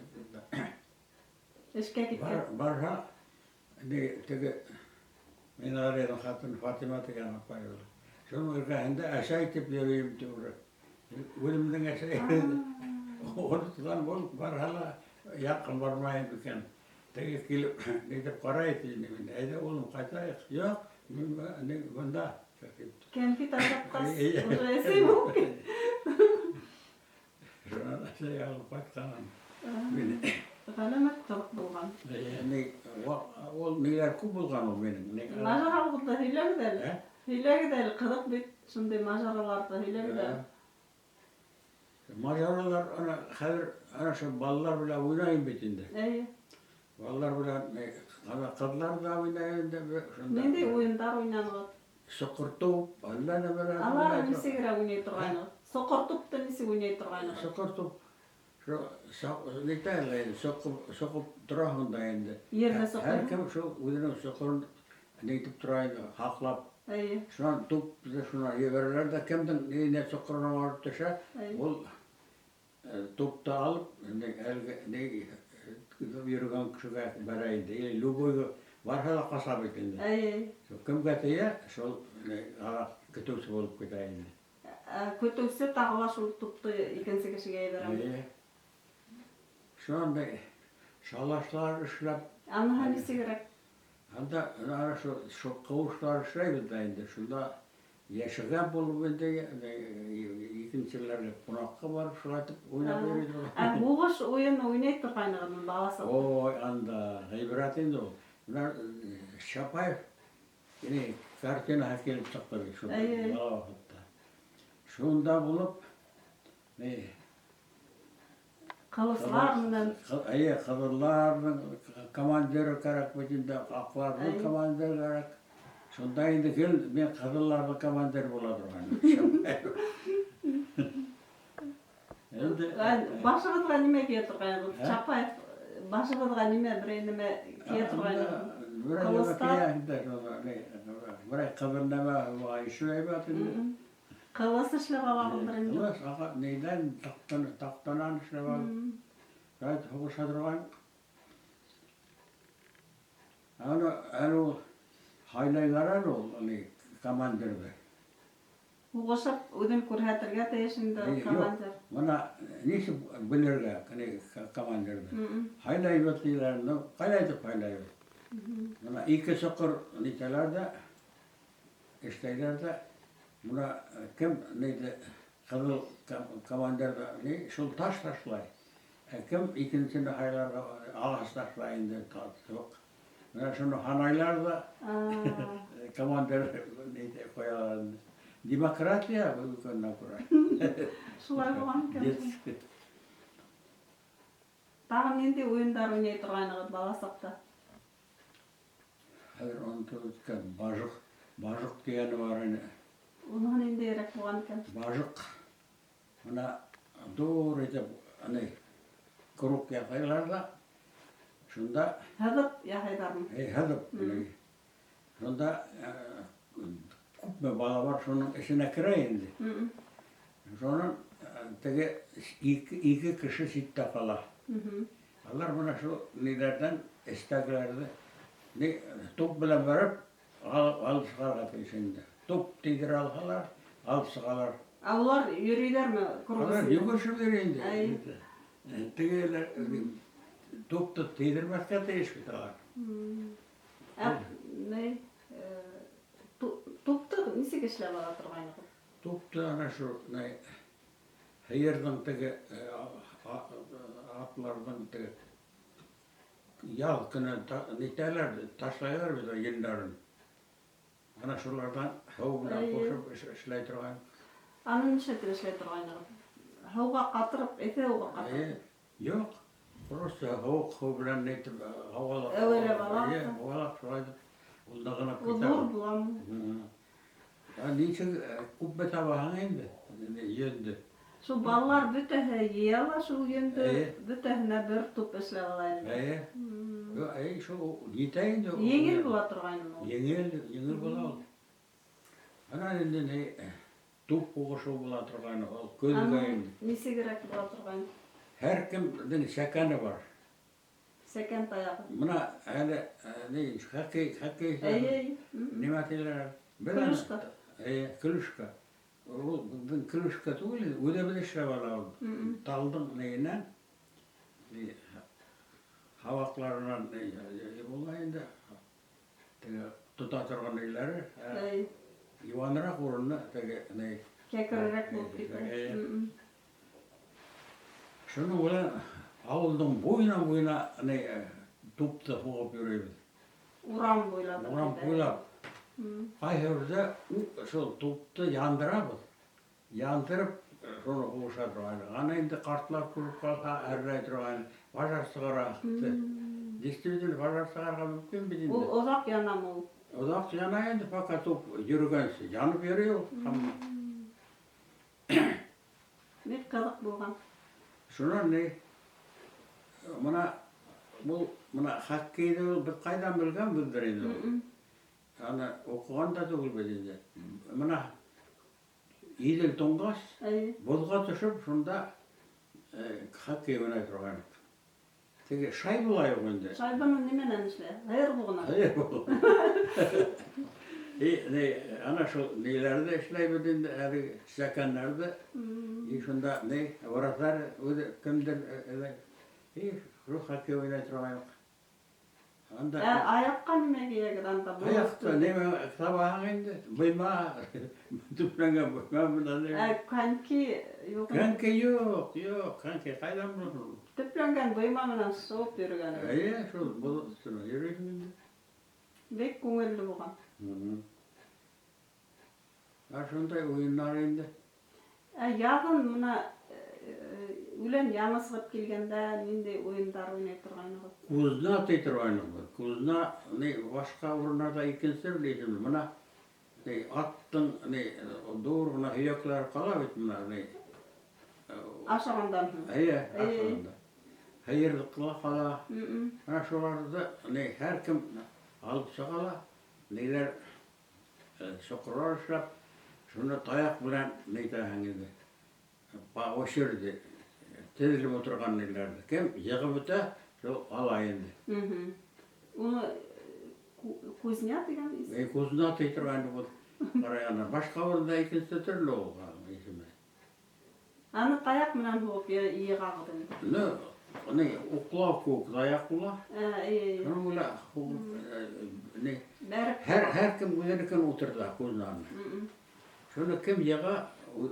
Эшкә киткән. Барһа, ни, теге Минғәлиҙең ҡатыны Фатима тигән апай ул. Шуның эргәһендә әсәй тип йөрөйөм тип уже. Үҙемдең әсәй. Онотҡан булып барһа ла яҡын бармайым икән. Теге килеп, ни тип ҡарай инде мин. Әйҙә, улым, ҡайтайыҡ. Юҡ, мин ни, бында. Кәнфит ашатҡас, Әй. уже әсәй булып китте. Шунан әсәй алып ҡайтҡан. Мин Ғәләмәт ҡыҙыҡ булған. Ни, ул ниләр күп булған ул минең. Ни, Мажаралығыҙҙы һөйләгеҙ әле. Ә? Һөйләгеҙ әле, ҡыҙыҡ бит, шундай мажараларҙы һөйләгеҙ әле. Мажаралар, ана, хәҙер, ана шул балалар белән уйнайым бит инде. Әйе. Балалар белән, ни, ана ҡыҙлар ҙа уйнай инде, шунда. Ниндәй уйындар уйнанығыҙ? Соҡор туп, әллә нәмәләр Алар уйнай. нисегерәк уйнай торғайнығыҙ? Соҡор тупты нисек уйнай торғайнығыҙ? Соҡор туп, шул, нитә әле инде, соҡоп тораһың да инде. Ерҙә Һәр соҡор. кем шул үҙенең соҡорон нитеп тора инде, һаҡлап. Әйе. Шунан туп шунан ебәрәләр ҙә, кемдең ниенә соҡорона барып төшә, Әйе. ул тупты алып, инде әлеге ни йөрөгән кешегә бәрә инде. Или любойға барһа ла ҡаса бит инде. Әйе. Шул кемгә тейә, шул ни, аҙаҡ көтөүсе булып китә инде. Ә, көтөүсе тағы ла шул тупты икенсе кешегә ебәрә. Әйе. Шунан да шалашлар эшләп, Аныһы нисегерәк? анда ана шул ҡыуышлар эшләйбеҙ ҙә инде. Шунда йәшәгән булып инде, икенселәргә ҡунаҡҡа барып шулайтып уйнап йөрөй торған. Ә һуғыш уйын уйнай торғайнығыҙмы бала саҡта? Ой, анда ғибрәт инде ул. Бына Чапаев ни картинаһы килеп сыҡты бит шул Әйе. бала ваҡытта. Шунда булып, ни, Ҡылыслар менән. Әйе, ҡыҙылларҙың командиры кәрәк бит инде, аҡларҙың командиры кәрәк. Шунда инде гел мин ҡыҙылларҙың командиры була торған. Инде Ә, башығыҙға нимә кейә торғайнығыҙ? Ә? Чапаев башығыҙға нимә, берәй нәмә кейә торғайнығыҙ? Берәй нәмә Ҡылыстар. кейә инде, шунда, ни, берәй ҡыҙыл нәмә ишеү әйбәт инде. Ҡылыс эшләп алағыҙҙыр инде. Ҡылыс, аға, нейҙән, таҡтанан эшләп алып. Шулай һуғыша торған. Аны әле ул һайлайлар әле ул, ни, командирҙы. Һуғышып үҙен күрһәтергә тейеш инде Юҡ. командир. Бына нисек белергә, ни, командирҙы? Һайлайбыҙ тиҙәр, ну, ҡайҙа итеп һайлайбыҙ? Бына ике соҡор нитәләр ҙә, эшләйләр ҙә, бына кем нейҙе ҡыҙыл командирҙы, ни, шул таш ташлай. Ә кем икенсене һайларға ағас ташлай инде, юҡ. Бына шуны һанайлар ҙа, командир нейҙе ҡуялар инде. Демократия бөгөнгә күрә. Шулай булған икән. Детский. Тағы ниндәй уйындар уйнай торғайнығыҙ бала саҡта? Хәҙер онотолоп киткән бажыҡ, бажыҡ тигәне бар ине. Уныһы ниндәйерәк булған икән? Бажыҡ. Бына ҙур итеп, ани, круг яһайлар ҙа, шунда Һыҙып яһайҙармы? Эй, һыҙып. Шунда күпме бала бар, шуның эсенә керә инде. Шунан теге ике кеше ситтә ҡала. Алар бына шул ниләрҙән эстәгеләрҙе ни, туп белән бәреп алып сығарға тейеш инде. Туп тейҙерә алһалар, алып сығалар. Ә улар йөрөйҙәрме круг Алар эсендә? йүгерешеп йөрөй инде. Әй. Тегеләр тупты тейҙермәҫкә тейеш бит алар. Ә, ни, тупты нисек эшләп ала торғайнығыҙ? Тупты ана шул, ни, һыйырҙың теге, атларҙың теге ял көнө нитәләр, ташлайлар бит йөндәрен. Ана шуларҙан һыу менән ҡушып эшләй торған. Аны нишләтеп эшләй торғайнығыҙ? Һыуға ҡатырып, эҫе һыуға ҡатырып. Әйе. Юҡ. Просто һыуыҡ һыу белән әйтеп һауалап. Әүәләп алаһың. Әйе, һауалап шулай итеп ул нығынып Ул китә. ҙур буламы? Ә нисек күпме табаһың инде? Йөндө. Шул балалар бөтәһе йыя ла шул йөндө, Әйе. бөтәһенә бер туп эшләп ала инде. Әйе. Әйе, шул етә инде. Еңел була торғайнымы ул? Еңел, еңел була ул. Ана инде ни туп һуғышыу була торған ул көҙгә Аны инде. нисегерәк була торған? Һәр кемдең сәкәне бар. Сәкән таяғы. Мына әле ни хоккей, хоккей Әйе. нимә тиләр? Бер аны- Клюшка. Әйе, клюшка. Ул беҙҙең клюшка түгел, үҙебеҙ эшләп алабыҙ. Талдың нейенән, ни, һабаҡларынан ни була инде. Теге тота торған ниләре, Әйе. йыуаныраҡ урыны теге ни. Кәкерерәк булып китә. Әйе. Шуның белән ауылдың буйына-буйына ни тупты һуғып йөрөйбөҙ. Урам буйлап. Урам буйлап. Ҡайһы берҙә шул тупты яндырабыҙ. Яндырып шуны һуғыша торғайны. Аны инде ҡартлар күреп ҡалһа, әрләй торғайны. Пожар сығара. Действительно, пожар сығарға мөмкин бит инде. Ул оҙаҡ янамы ул? Оҙаҡ яна инде, пока туп йөрөгәнсе. Янып йөрөй ул. Бик ҡыҙыҡ булған. Шунан ни, мына был мына хоккейҙы ул беҙ ҡайҙан белгәнбеҙҙер инде ул. Аны уҡыған да түгел бит инде. Мына Иҙел туңғас, боҙға төшөп, шунда хоккей уйнай торған. Теге шайба юҡ инде. Шайбаны нимәнән эшләй? Һыйыр буғынан. Һыйыр буғы. И, ни, ана шул ниләрҙе эшләйбеҙ инде, әлеге сәкәндәрҙе. И шунда ни, вратарь үҙе кемдер, и шул хоккей уйнай торған. Анда Ә аяҡҡа нимә кейәгеҙ анда? Аяҡта нимә табаһың инде? Быйма, төпләнгән быйма менән. Ә коньки юҡ. Коньки юҡ, юҡ, коньки ҡайҙан булһын? Төпләнгән быйма менән шыуып йөрөгән. Эйе, шул боҙ өҫтөнә йөрөйһөң инде. Бик күңелле булған. Ә шундай уйындар инде. Ә яҙын мына үлән яңы сығып килгәндә ниндәй уйындар уйнай торғайнығыҙ? Кузна ти торғайныҡ беҙ. Кузна ни башҡа урындарҙа икенсе бер исемле. Мына ни аттың ни ҙур ғына һөйәктәре ҡала бит мына ни. Ашағандан һуң. Эйе, ашағанда. Һыйырҙыҡы ла ҡала. Мына шуларҙы ни һәр кем алып сыға ла, ниләр соҡорҙар эшләп, шуны таяҡ менән нитәһең инде. По очереди теҙелеп ултырған ниләрҙе. Кем йығып бөтә, шул ала инде. Уны кузня тигән исем? Кузна ти торған был. Ҡарағанда башҡа урында икенсе төрлө ул исеме. Аны таяҡ менән һуғып йығағыҙ инде. Ну, ни уҡлау кеүек таяҡ була. Эйе. Шуның белән һуғып, ни Бәреп һәр кем үҙенекен ултырта кузнаны. Шуны кем йыға,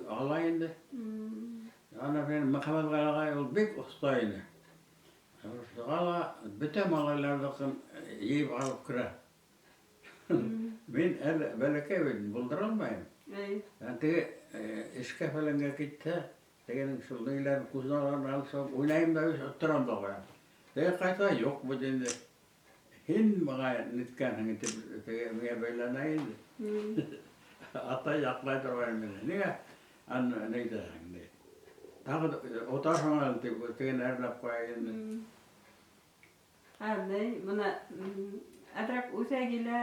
ала инде. Ана мин Мөхәммәт ағай ул бик оҫта ине. Сыға ла бөтә малайларҙыҡын йыйып алып керә. Мин әле бәләкәй бит, булдыра алмайым. Ә теге эшкә фәләнгә китһә, тегенең шул ниләрен, кузналарын алып сығып, уйнайым да отторам да ҡуям. Теге ҡайта, юҡ бит инде. Һин миңә ниткәнһең тип, теге миңә бәйләнә инде. Атай яҡлай торған мине. Ниңә аны нитәһең ти. Тағы отарһың әле тип, тегене әрләп ҡуя инде. Ә, ни, бына әҙерәк үҫә килә,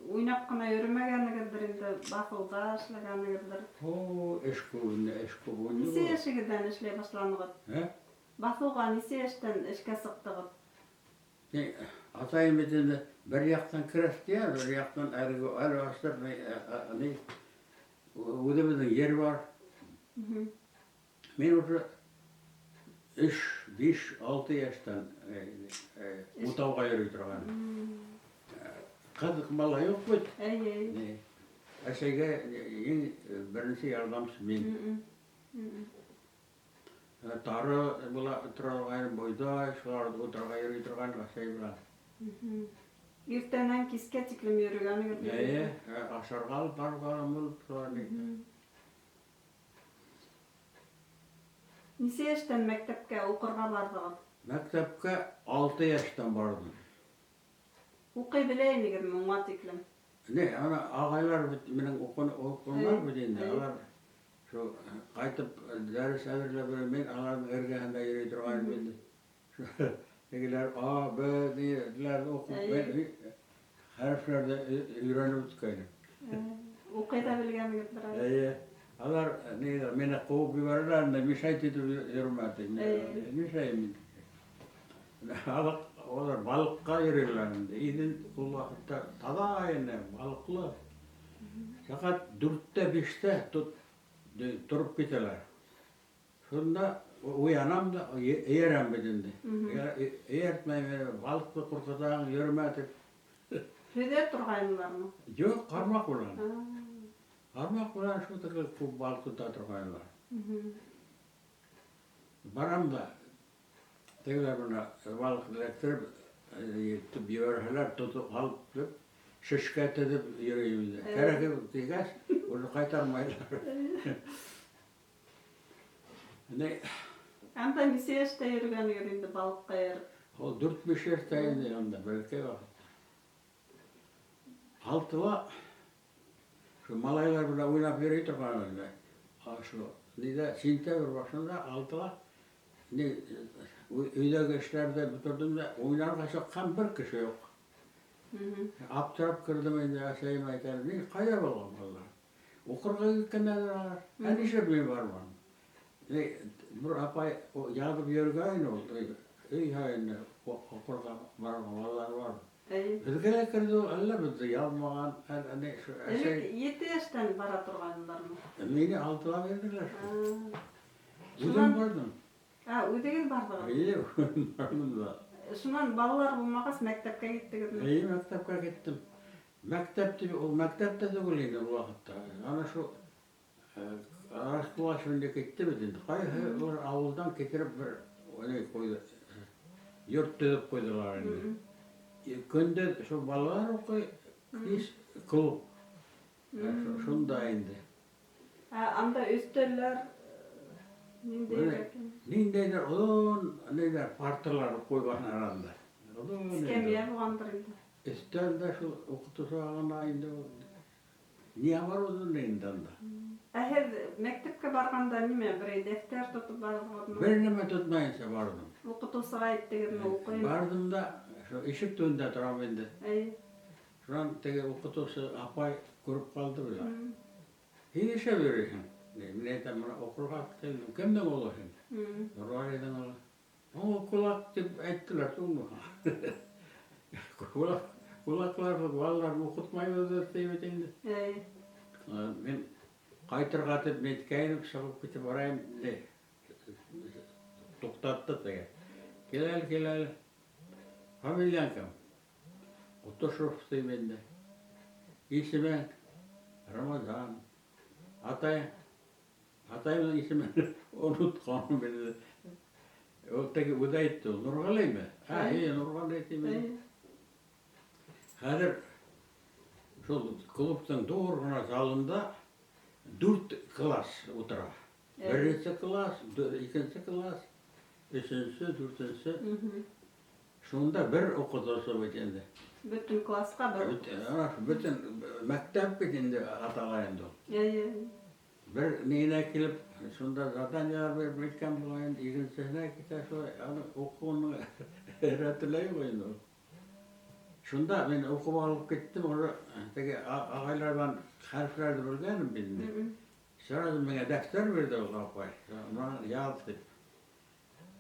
уйнап ҡына йөрөмәгәнегеҙҙер инде, баҫыуҙа эшләгәнегеҙҙер. О, эш күп инде, эш күп уйнай. Нисә йәшегеҙҙән эшләй башланығыҙ? Ә? Баҫыуға нисә йәштән эшкә сыҡтығыҙ? Ни, атайым бит инде бер яҡтан крәҫтиән, бер яҡтан әлеге әле баштар ни, үҙебеҙҙең ер бар. Мин уже өс, биш, алты йәштән утауға йөрөй торған. Ҡыҙ бала юҡ бит. Эйе. Ни, әсәйгә иң беренсе ярҙамсы мин. Тары була торған, бойҙай, шуларҙы утарға йөрөй торған әсәй белән. Иртәнән кискә тиклем йөрөгәнегеҙ? Эйе, ашарға алып барған булып шулар. Нисә йәштән мәктәпкә уҡырға барҙығыҙ? Мәктәпкә 6 йәштән барҙым. Уҡый белә инегеҙме уңа тиклем? Не, ана ағайлар бит минең уҡынылар бит инде. Алар шул ҡайтып дәрес әҙерләп бирә, мин аларҙың эргәһендә йөрөй торғайным инде. Тегеләр А, Б, Д-ләрҙе уҡып, мин хәрефләрҙе өйрәнеп бөткәйнем. Уҡый ҙа белгәнегеҙ бер аҙ. Эйе. Алар ни, мине ҡыуып ебәрәләр инде, мешать итеп йөрөмә ти. Нишләйем инде? Халыҡ, улар балыҡҡа йөрөйләр инде. Иҙел ул ваҡытта таҙа ине, балыҡлы. Сәғәт дүрттә, биштә тороп китәләр. Шунда уянам да, эйәрәм бит инде. Эйәртмәйем, балыҡты ҡурҡытаң, йөрөмә тип. Һөҙә торғайнылармы? Юҡ, ҡармаҡ менән. Ҡармаҡ менән шул теге күп балыҡ тота торғайнылар. Барам да, тегеләр бына балыҡ эләктереп, тотоп ебәрһәләр, тотоп алып килеп, шешкә теҙеп йөрөйөм инде. Кәрәге тигәс, уны ҡайтармайҙар. Ни? Анда нисә йәштә йөрөгәнегеҙ инде балыҡҡа йөрөп? Ул дүрт-биш йәштә инде анда, бәләкәй ваҡытта. Алтыла шул малайлар менән уйнап йөрөй торған инде. Шул ниҙә, сентябрь башында алтыла ни, өйҙәге эштәрҙе бөтөрҙөм дә, уйнарға сыҡҡан бер кеше юҡ. Аптырап керҙем инде, әсәйем әйтә, ни, ҡайҙа булған балалар? Уҡырға киткәндәр алар. Ә нишләп мин барманым? Ни, бер апай яҙып йөрөгәйне ул, өй һайын уҡырға барған балалар бар. Беҙгә лә керҙе ул, әллә беҙҙе яҙмаған, әллә ни, шул Элек әсәй 7 йәштән бара торғайнылармы? Мине алтыла бирҙеләр шул. Үҙем барҙым. Үҙегеҙ барҙығыҙ? Эйе, үҙем барҙым да. Шунан балалар булмағас, мәктәпкә киттегеҙме? Эйе, мәктәпкә киттем. Мәктәп тип, ул мәктәп тә түгел инде ул ваҡытта. Ана шул раскулачивание китте бит инде. Ҡайһы бер ауылдан китереп бер ни ҡуйҙы, йорт төҙөп ҡуйҙылар инде. Көндөҙ шул балалар уҡый, кис клуб. Шунда инде. Анда өҫтәлләр ниндәйҙер? Ниндәйҙер оҙон ниҙәр парталар ҡуйғандар анда. Оҙон инде. Эскәмйә булғандыр инде. Өҫтәл дә шул уҡытыусы ғына инде ул. Ни бар оҙон инде анда? Ә һеҙ мәктәпкә барғанда нимә, берәй дәфтәр тотоп барҙығыҙмы? Бер нәмә тотмайынса барҙым. Уҡытыусыға әйттегеҙме, уҡыйым? Барҙым да, шул ишек төбөндә торам инде. Шунан теге уҡытыусы апай күреп ҡалды бит. Һин нишләп йөрөйһөң? Мин әйтәм, бына уҡырға килдем. Кемдең улы һин? Нурғәлиҙең улы. О, кулак тип әйттеләр, түгелме? Кулак, кулаклар балаларны уҡытмайбыҙ ти бит инде. Мин ҡайтырға тип әйткәйнем, сығып китеп барайым, ти. Туҡтатты теге. Кил әле, кил әле. Фамилияң кем? Ҡотошов тим инде. Исемең? Рамазан. Атай? Атайымдың исемен онотҡанмын инде. Ул теге үҙе әйтте, ул Нурғәлиме? Эйе, Нурғәли тим инде. Хәҙер шул клубтың ҙур ғына залында 4 класс ултыра. Беренсе класс, икенсе класс, өсөнсө, дүртенсе. Шунда бер уҡытыусы бит инде. Бөтөн класҡа бер Бөтөн мәктәп бит инде атала инде ул. Бер нигә килеп, шунда заданиелар биреп әйткән була инде, икенсеһенә китә шулай, аны уҡыуының рәте лә юҡ инде ул. Шунда мин уҡып алып киттем, уже теге ағайларҙан хәрефләрҙе белгәнем бит инде. Сразу миңә дәфтәр бирҙе ул апай. Бына яҙ тип.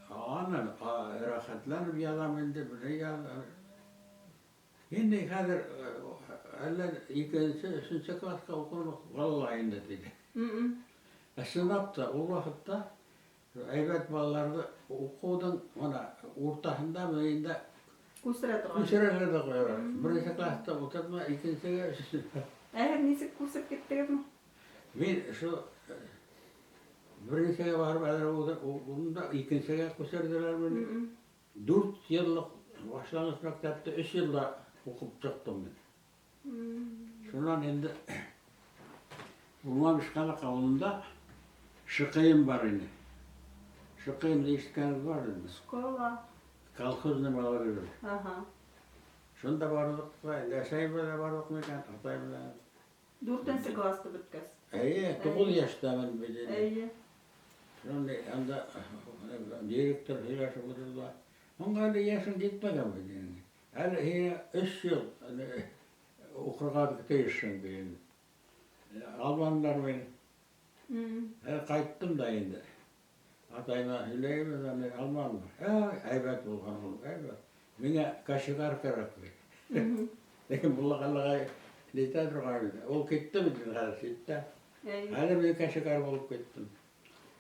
Аны рәхәтләнеп яҙам инде, бер яҙ. Инде хәҙер әллә икенсе, өсөнсө класҡа уҡырлыҡ балалар инде тине. Ә ысынлап та ул ваҡытта әйбәт балаларҙы уҡыуҙың бына уртаһында инде Күсерә торған. Күсерәләр ҙә ҡуялар. Беренсе класта ултыртма, икенсегә, өсөнсөгә. Ә һеҙ нисек күсеп киттегеҙме? Мин шул беренсегә барып әҙер унда икенсегә күсерҙеләр мине. 4 йыллыҡ башланғыс мәктәптә 3 йылда уҡып сыҡтым мин. Шунан инде Урман Бишҡалаҡ ауылында шыҡыйым бар ине. Шыҡыйымды ишеткәнегеҙ бар инде. Школа. Колхозный молодежь. Ага. Шунда барҙыҡ та, инде әсәй белән барҙыҡ микән, атай белән. Дүртенсе класты бөткәс. Эйе, 9 йәштәмен бит инде. Эйе. Шунда анда директор һөйләшеп ултырҙы. Уңа әле йәшең етмәгән бит инде. Әле һиңә 3 йыл әле уҡырға тейешһең тигән. Алманылар мине. Әле ҡайттым да инде. Атайыма һөйләйем, аны алманылар. Әй, әйбәт булған ул, әйбәт. Миңә кочегар кәрәк бит. Ләкин булғанлығы нитә торған ине. Ул китте бит инде хәҙер ситтә. Әле мин кочегар булып киттем.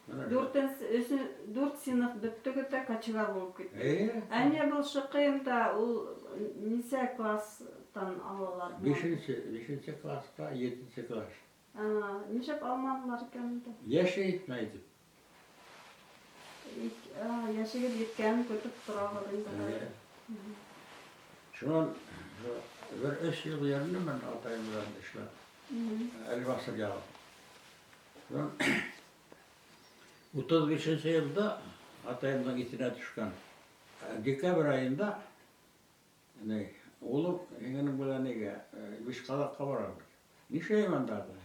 Дүртенсе, өсөн, дүрт синыф бөттөгөҙ ҙә кочегар булып киттегеҙ. Эйе. Ә ни был Шыҡыйымда ул нисә класстан алалар? Бишенсе класска, етенсе класс. Нишләп алманылар икән инде? Йәше етмәй тип. Йәшегеҙ еткәнен көтөп торағыҙ инде. Эйе. Шунан бер 3 йыл йөрөнөм мин атайым менән эшләп. Әлбасыр яғы. Шунан 35 йылда атайымдың иҫенә төшкән. Декабрь айында ни, улым һинең белән нигә Бишҡалаҡҡа барабыҙ. Нишләйем анда, атай?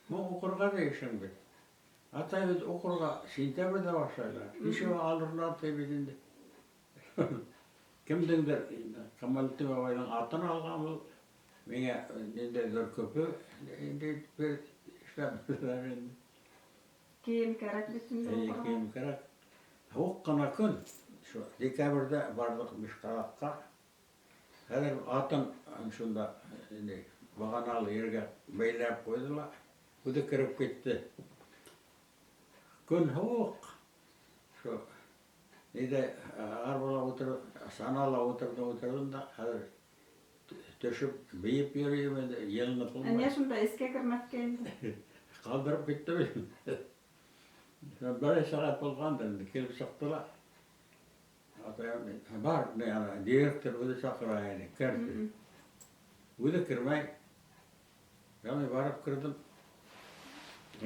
Ну, уҡырға тейешһең бит. Атай бит уҡырға сентябрҙә башлайлар. Нисек алырлар ти бит инде. Кемдеңдер Камалетдин бабайҙың атын алған ул. Миңә ниндәйҙер көпө инде бер эшләп бирҙеләр инде. Кейем кәрәк бит инде Эйе, уҡырға. кейем кәрәк. Һыуыҡ ҡына көн. Шу декабрҙә барҙыҡ Бишҡалаҡҡа. Хәҙер атын шунда инде бағаналы ергә бәйләп ҡуйҙы ла, үҙе кереп китте. Көн һыуыҡ. Шу ниҙә арбала ултырып, санала ултырҙым, ултырҙым да, хәҙер төшөп бейеп йөрөйөм инде, йылынып Ә булмай. ниңә шунда эскә кермәҫкә инде? Ҡалдырып китте бит. Бер сәғәт булғандыр инде, килеп сыҡты ла. Атайым, бар, ни, ана, директор үҙе саҡыра ине, кер тип. Үҙе кермәй. Мин барып керҙем.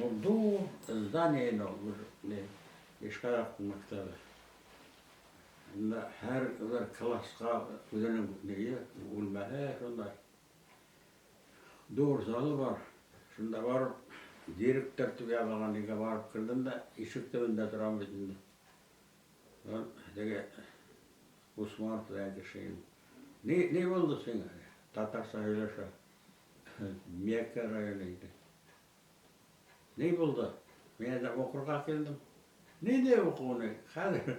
Ул ҙур здание ине ул, бер ни, Бишҡалаҡтың мәктәбе. Унда һәр бер классҡа үҙенең ниге, бүлмәһе шундай. Ҙур залы бар. Шунда барып, директор тип яҙылған нигә барып керҙем дә, ишек төбөндә торам бит инде. Теге Усманов тигән кеше инде. Ни булды һиңә? Татарса һөйләшә. Миәкә районы ине. Ни булды? Мин әйтәм, уҡырға килдем. Ниндәй уҡыу? Хәҙер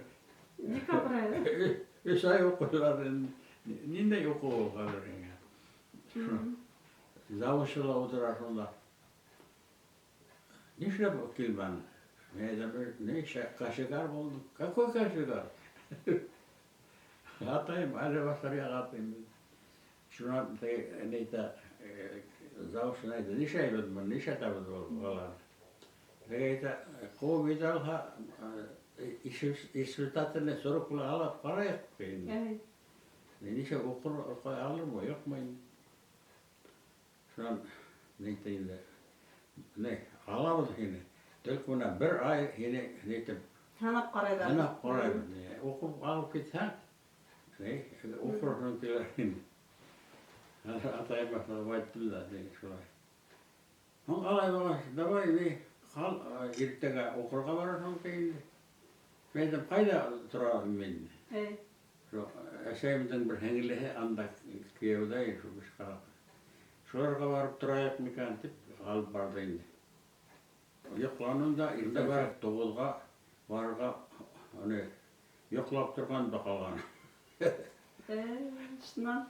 Декабрь айы. 3 ай уҡыйлар инде. Ниндәй уҡыу ул хәҙер һиңә? Завучы ла ултыра шунда. Нишләп килмәнең? Мин әйтәм, ни, кочегар булдым. Какой кочегар? Атайым, әле баҫыр яҡ атайым. Шунан теге ни әйтә, завучы әйтә, нишләйбеҙ быны, нишләтәбеҙ был баланы? Теге әйтә, ҡыуып китә алһа, испытательный срок белән алып ҡарайыҡ инде. Нисә уҡыр, уҡый алырмы, юҡмы инде? Шунан ни әйтә инде, ни, алабыҙ һине. Только бына бер ай һине ни итеп Һынап ҡарайҙар. Һынап ҡарайбыҙ. Ни, уҡып алып китһәң, ни, уҡырһың тиләр инде. Атайым башлап әйттем дә, ни, шулай. Һуң алай булғас, давай, ни, ҡал, иртәгә уҡырға барырһың ти инде. Мин әйтәм, ҡайҙа торам мин? Шул әсәйемдең бер һеңлеһе анда кейәүҙә, шул Бишҡалаҡ. Шуларға барып торайыҡ микән тип алып барҙы инде. Йоҡланым да, иртә барып 9-ға барырға, аны йоҡлап торған да ҡалған. Шунан?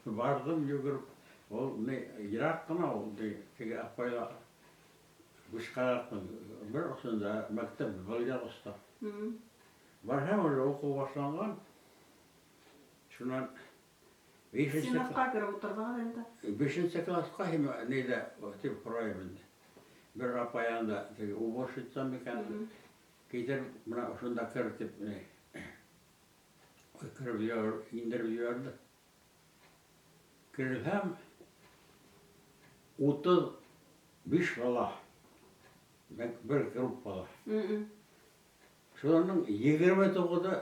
Барҙым йүгереп, ул ни, йыраҡ ҡына ул, ни, теге апайла Бишҡалаҡтың бер осонда мәктәп был яҡ оста. Барһам, уже уҡыу башланған. Шунан Синыфҡа кереп ултырҙығыҙ инде. 5 классҡа һин ниҙә тип һорайым инде. Бер апай анда теге уборщица микән, китер бына ошонда кер тип ни. Кереп индереп ебәрҙе. Керһәм, 35 бала. Бер группала. Шуларның 29-ы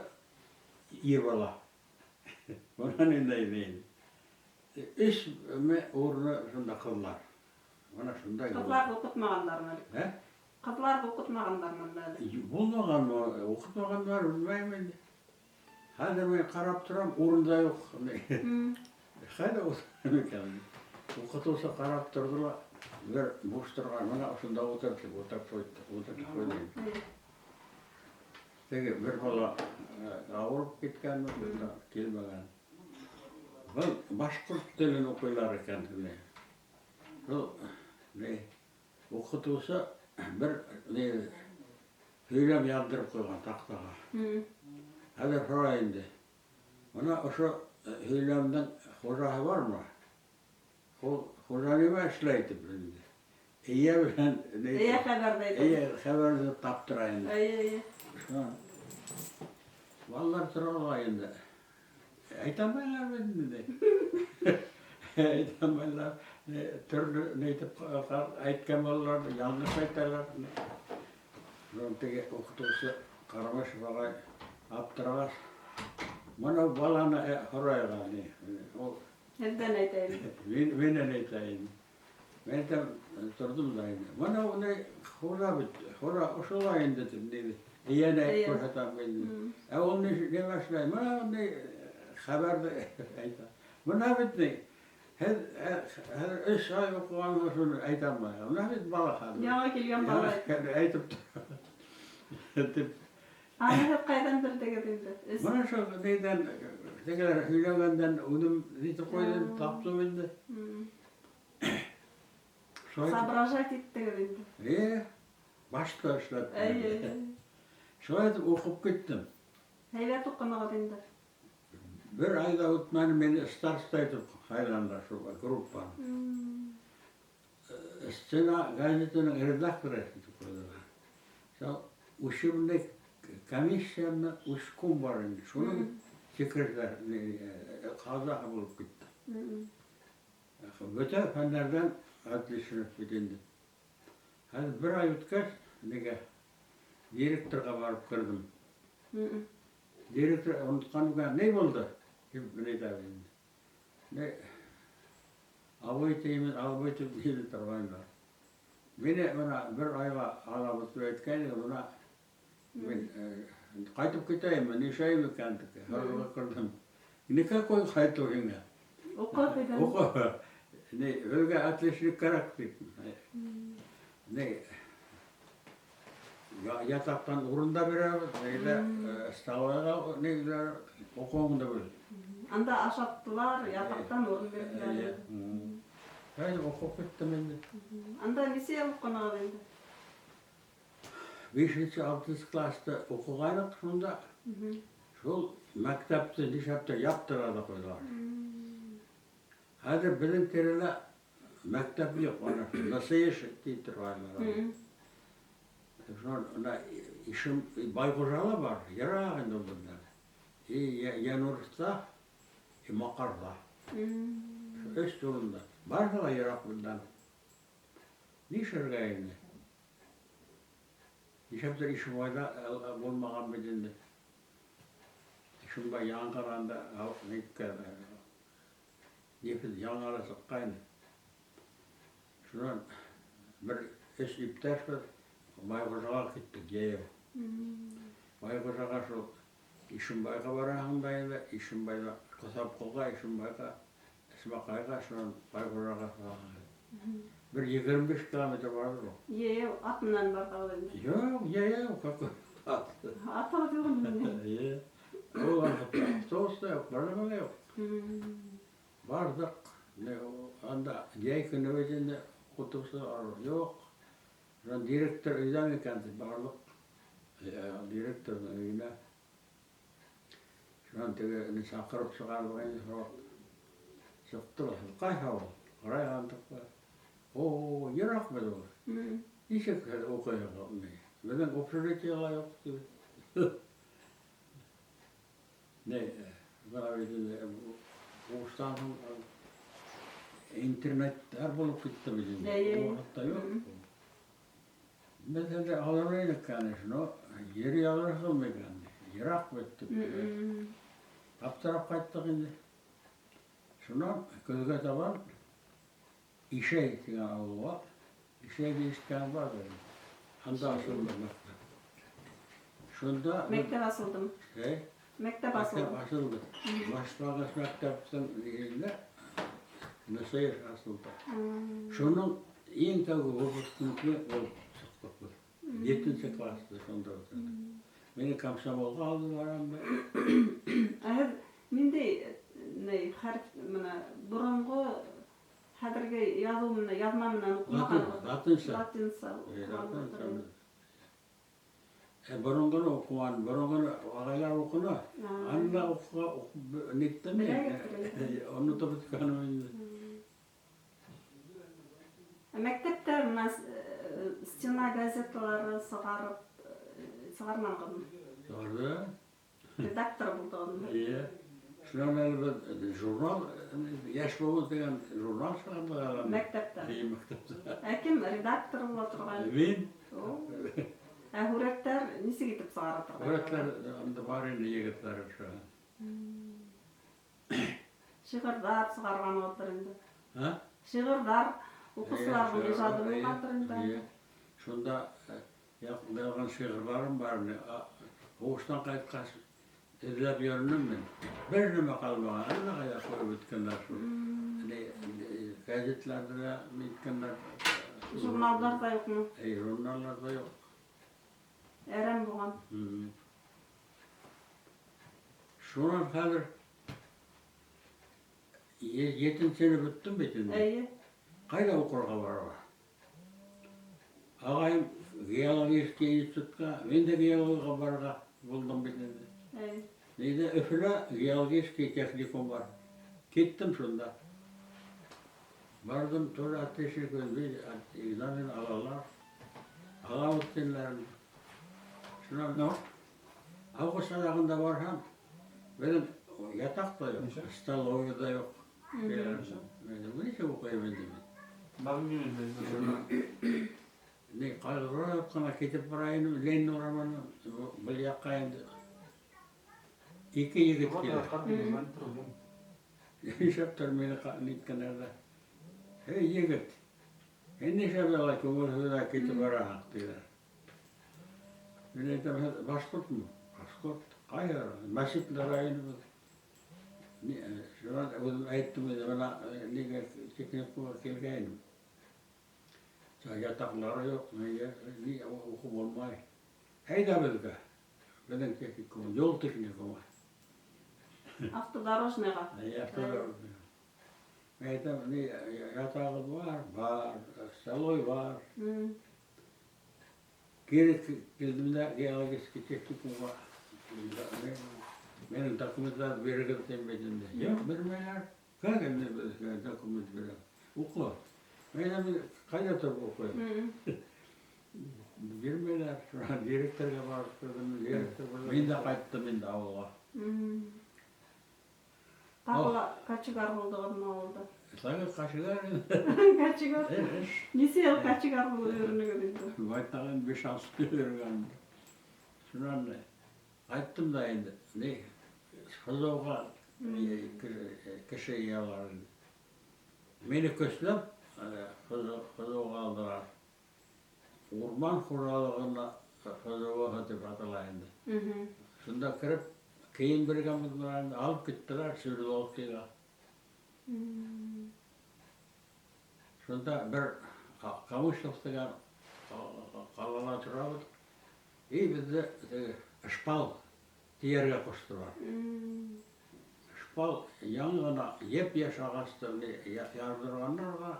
ир бала. Бына ниндәй инде. Өс урыны шунда ҡыҙлар. Бына шундай. Ҡыҙларҙы уҡытмағандармы әле? Ә? Ҡыҙларҙы уҡытмағандармы әле? Булмағанмы, уҡытмағандар, белмәйем инде. Хәҙер мин ҡарап торам, урын да юҡ. Ҡайҙа ултырам икән? Уҡытыусы ҡарап торҙо ла, бер буш торған, бына ошонда ултыр тип ултырып ҡуйҙы, ултыртып ҡуйҙы. Теге бер бала ауырып киткәнме, шунда килмәгән. Был башҡорт телен уҡыйлар икән. Шул ни уҡытыусы бер ни һөйләм яҙҙырып ҡуйған таҡтаға. Хәҙер һорай инде. Бына ошо һөйләмдең хужаһы бармы? Ул хужа нимә эшләй тип инде. Эйә менән Эйә хәбәрҙе әйтә. Эйә хәбәрҙе таптыра инде. Эйе, эйе. Шунан балалар тора ла инде. Әйтә алмайлар бит инде. Әйтә алмайлар. Төрлө әйтеп әйткән балалар яңылыш әйтәләр. Шунан теге уҡытыусы Ҡарамашев ағай аптырағас, бына баланы һорайға ни. Ул Һеҙҙән әйтәйем. Минән әйтәйем. Мин әйтәм, торҙом да инде. Бына уны хужа бит, хужа ошолай инде тип ни. Эйәне Эйә. күрһәтәм инде. Ә ул ни нимә эшләй? Бына ни хәбәрҙе әйтә. Бына бит ни. Һеҙ хәҙер 3 ай уҡығанға шуны әйтә алмай. Бына бит бала хәҙер. Яңы килгән бала. Әйтеп тип. Аны һеҙ ҡайҙан белдегеҙ инде? Бына шул ниҙән тегеләр һөйләгәндән үҙем нитеп ҡуйҙым, таптым инде. Шулай итеп- Соображать иттегеҙ инде. Башта эшләп. Эйе, эйе. Шулай итеп уҡып киттем. Һәйбәт уҡынығыҙ инде. Бер ай ҙа үтмәне, мине староста итеп һайланылар шул группаны. Стена газетының редакторы итеп ҡуйҙылар. Шул учебный комиссиямы учком бар инде. Шуның секретарь, ҡазаһы булып китте. Бөтә фәндәрҙән отличник бит инде. Хәҙер бер ай үткәс, нигә директорға барып керҙем. Директор онотҡан икән, ни булды? Тип әйтә инде. Ни, абый теймен, абый тип тине торғайнылар. Мине бына бер айға алабыҙ тип әйткәйне, бына мин ҡайтып китәйемме, нишләйем икән тип һорарға керҙем. Никакой ҡайтыу һиңә. Уҡы тигән. Уҡы. Ни, беҙгә отличник кәрәк тип. Ни, ятаҡтан урын да бирәбеҙ, нейҙә, столовойға нейҙә уҡыуыңды бел. Анда ашаттылар, ятаҡтан урын бирҙеләр. Әй, уҡып киттем инде. Анда нисә йыл уҡынығыҙ инде? 5-нсе, 6-нсы класста уҡығайныҡ шунда. Шул мәктәпте нишләптер яптыра ҙа ҡуйҙылар. Хәҙер беҙҙең тирәлә мәктәп юҡ, ана Насыйыш ти торғайнылар. Шунан ана Ишем Байғужала бар, йыраҡ инде ул бындан. И Янурста, и Маҡарҙа. Өс урында. Барыһы ла йыраҡ бындан. Нишләргә инде? Нишләптер Ишембайҙа булмаған бит инде. Ишембай яңғыранда нефть яңғыры сыҡҡайны. Шунан бер өс иптәш беҙ Байғужаға киттек йәйәү. Байғужаға шул Ишембайға бараһың да инде, Ишембайҙа Ҡыҫапҡолға, Ишембайға, Эсмаҡайға, шунан Байғужаға бараһың. Бер 25 километр барҙыр ул. Йәйәү ат менән барғығыҙ инде. Юҡ, йәйәү, какой ат. Атығыҙ юҡмы ни? Эйе. Ул ваҡытта автобус та юҡ, бер нәмә лә юҡ. Барҙыҡ, анда йәй көнө бит инде, уҡытыусылар юҡ. Шунан директор өйҙәме икән тип барҙыҡ. Директорҙың өйөнә. Шунан теге саҡырып сығарҙыҡ инде, һорап сыҡты ла. Ҡайһы ул? Ҡарайғандыҡ та. О, йыраҡ бит ул. Нисек һеҙ уҡыйһығыҙ ни? Беҙҙең общежитиела юҡ тип. Ни, бына бит инде һуғыштан һуң интернеттар булып китте бит инде. Эйе. Ул ваҡытта юҡ. Беҙ инде алыр инек, конечно, но йөрөй алырһыңмы икән? Йыраҡ бит дип. Аптырап ҡайттыҡ инде. Шунан көҙгә табан Ишәй тигән ауылға, Ишәйҙе ишеткән барҙыр инде. Анда асылды мәктәп. Шунда Мәктәп асылдымы? Ә? Мәктәп Мәктәп асылды. Асылды. Башланғыс мәктәптең нигеҙендә НСИ асылды. Шуның иң тәүге выпускнигы булып сыҡтыҡ беҙ. Етенсе класста шунда ултырҙыҡ. Мине комсомолға алдылар анда. Ә һеҙ ниндәй ни хәреф менән боронғо хәҙерге яҙыу менән яҙма менән уҡымағанһығыҙ? Латинса. Латинса Латинса. уҡығанһығыҙ. Боронғоно уҡыманым, боронғоно ағайлар уҡыны. Анда уҡыға ниттем мин. Беләгеҙ. Онотоп бөткәнем инде. Ә мәктәптә бына стена газеталары сығарып сығармағанмы? Сығарҙы. Редактор булдығыҙмы? Эйе. Шунан әле беҙ журнал, Йәш быуын тигән журнал сығарҙыҡ әле. Мәктәптә. Эйе, мәктәптә. Ә кем редактор була торған? Мин. О. Ә һүрәттәр нисек итеп сығара торған? Һүрәттәр анда бар инде егеттәр шул. Шиғырҙар сығарғанғыҙҙыр инде. Һа? Шиғырҙар уҡыусыларҙың ижады булғандыр инде. Эйе. Шунда яҙған шиғырҙарым бар ине. Һуғыштан ҡайтҡас эҙләп йөрөнөм мин. Бер нәмә ҡалмаған, әллә ҡайҙа ҡуйып бөткәндәр шул. Гәзитләрҙе лә ниткәндәр. Журналдар ҙа юҡмы? Эйе, журналдар ҙа юҡ. Әрәм булған. Шунан хәҙер етенсене бөттөм бит инде. Ҡайҙа уҡырға барырға? Ағайым геологический институтҡа, мин дә геологияға барырға булдым бит инде. Нейҙә Өфөлә геологический техникум бар. Киттем шунда. Барҙым, тоже отличник, экзамен алалар. Ала үткәнләрен. Шунан, ну, август аҙағында барһам, беҙҙең ятаҡ та юҡ, столовый ҙа юҡ. Нисек уҡыйым инде мин? Шунан ни ҡайғырып ҡына китеп бара инем, Ленин урамынан был яҡҡа инде. Ике егет килә. Нишләптер мине ниткәндәр ҙә. Эй, егет, һин нишләп былай күңелһеҙ китеп бараһың, тиҙәр. Мин әйтәм, һеҙ башҡортмо? Башҡорт. Ҡайһы? Мәсетле районыбыҙ. Шунан үҙем әйттем инде, бына нигә техникумға килгәйнем. Ятаҡлары юҡ, нигә, ни уҡып булмай. Әйҙә беҙгә, беҙҙең техникум, юл техникумы. Автодорожныйға. Эйе, автодорожный. Мин әйтәм, ни ятағы бар, бар, столовый бар. Кире килдем дә геологический техникумға. Минең документларҙы бирегеҙ тим бит инде. Юҡ, бирмәйҙәр. Как инде беҙгә документ бирә? Уҡы. Мин әйтәм, ҡайҙа тороп уҡыйым? Бирмәйҙәр. Шунан директорға барып керҙем. Директор менән мин дә ҡайттым инде ауылға. Тағы ла кочегар булдығыҙмы ауылда? Тағы кочегар инде. Кочегар. Нисә йыл кочегар булып йөрөнөгөҙ инде? Байтаҡ инде, 5-6 йыл йөрөгән. Шунан ҡайттым да инде. Ни, ФЗОға кеше йыялар инде. Мине көсләп ФЗОға алдылар. Урман хужалығына ФЗО тип атала инде. Шунда кереп, кейем биргән булдылар инде, алып киттеләр Свердловскийға. Шунда бер Камышлов тигән ҡалала торабыҙ. И беҙҙе теге шпал тейәргә ҡуштылар. Шпал яңы ғына йәп-йәш ағасты ярҙырғандар ҙа,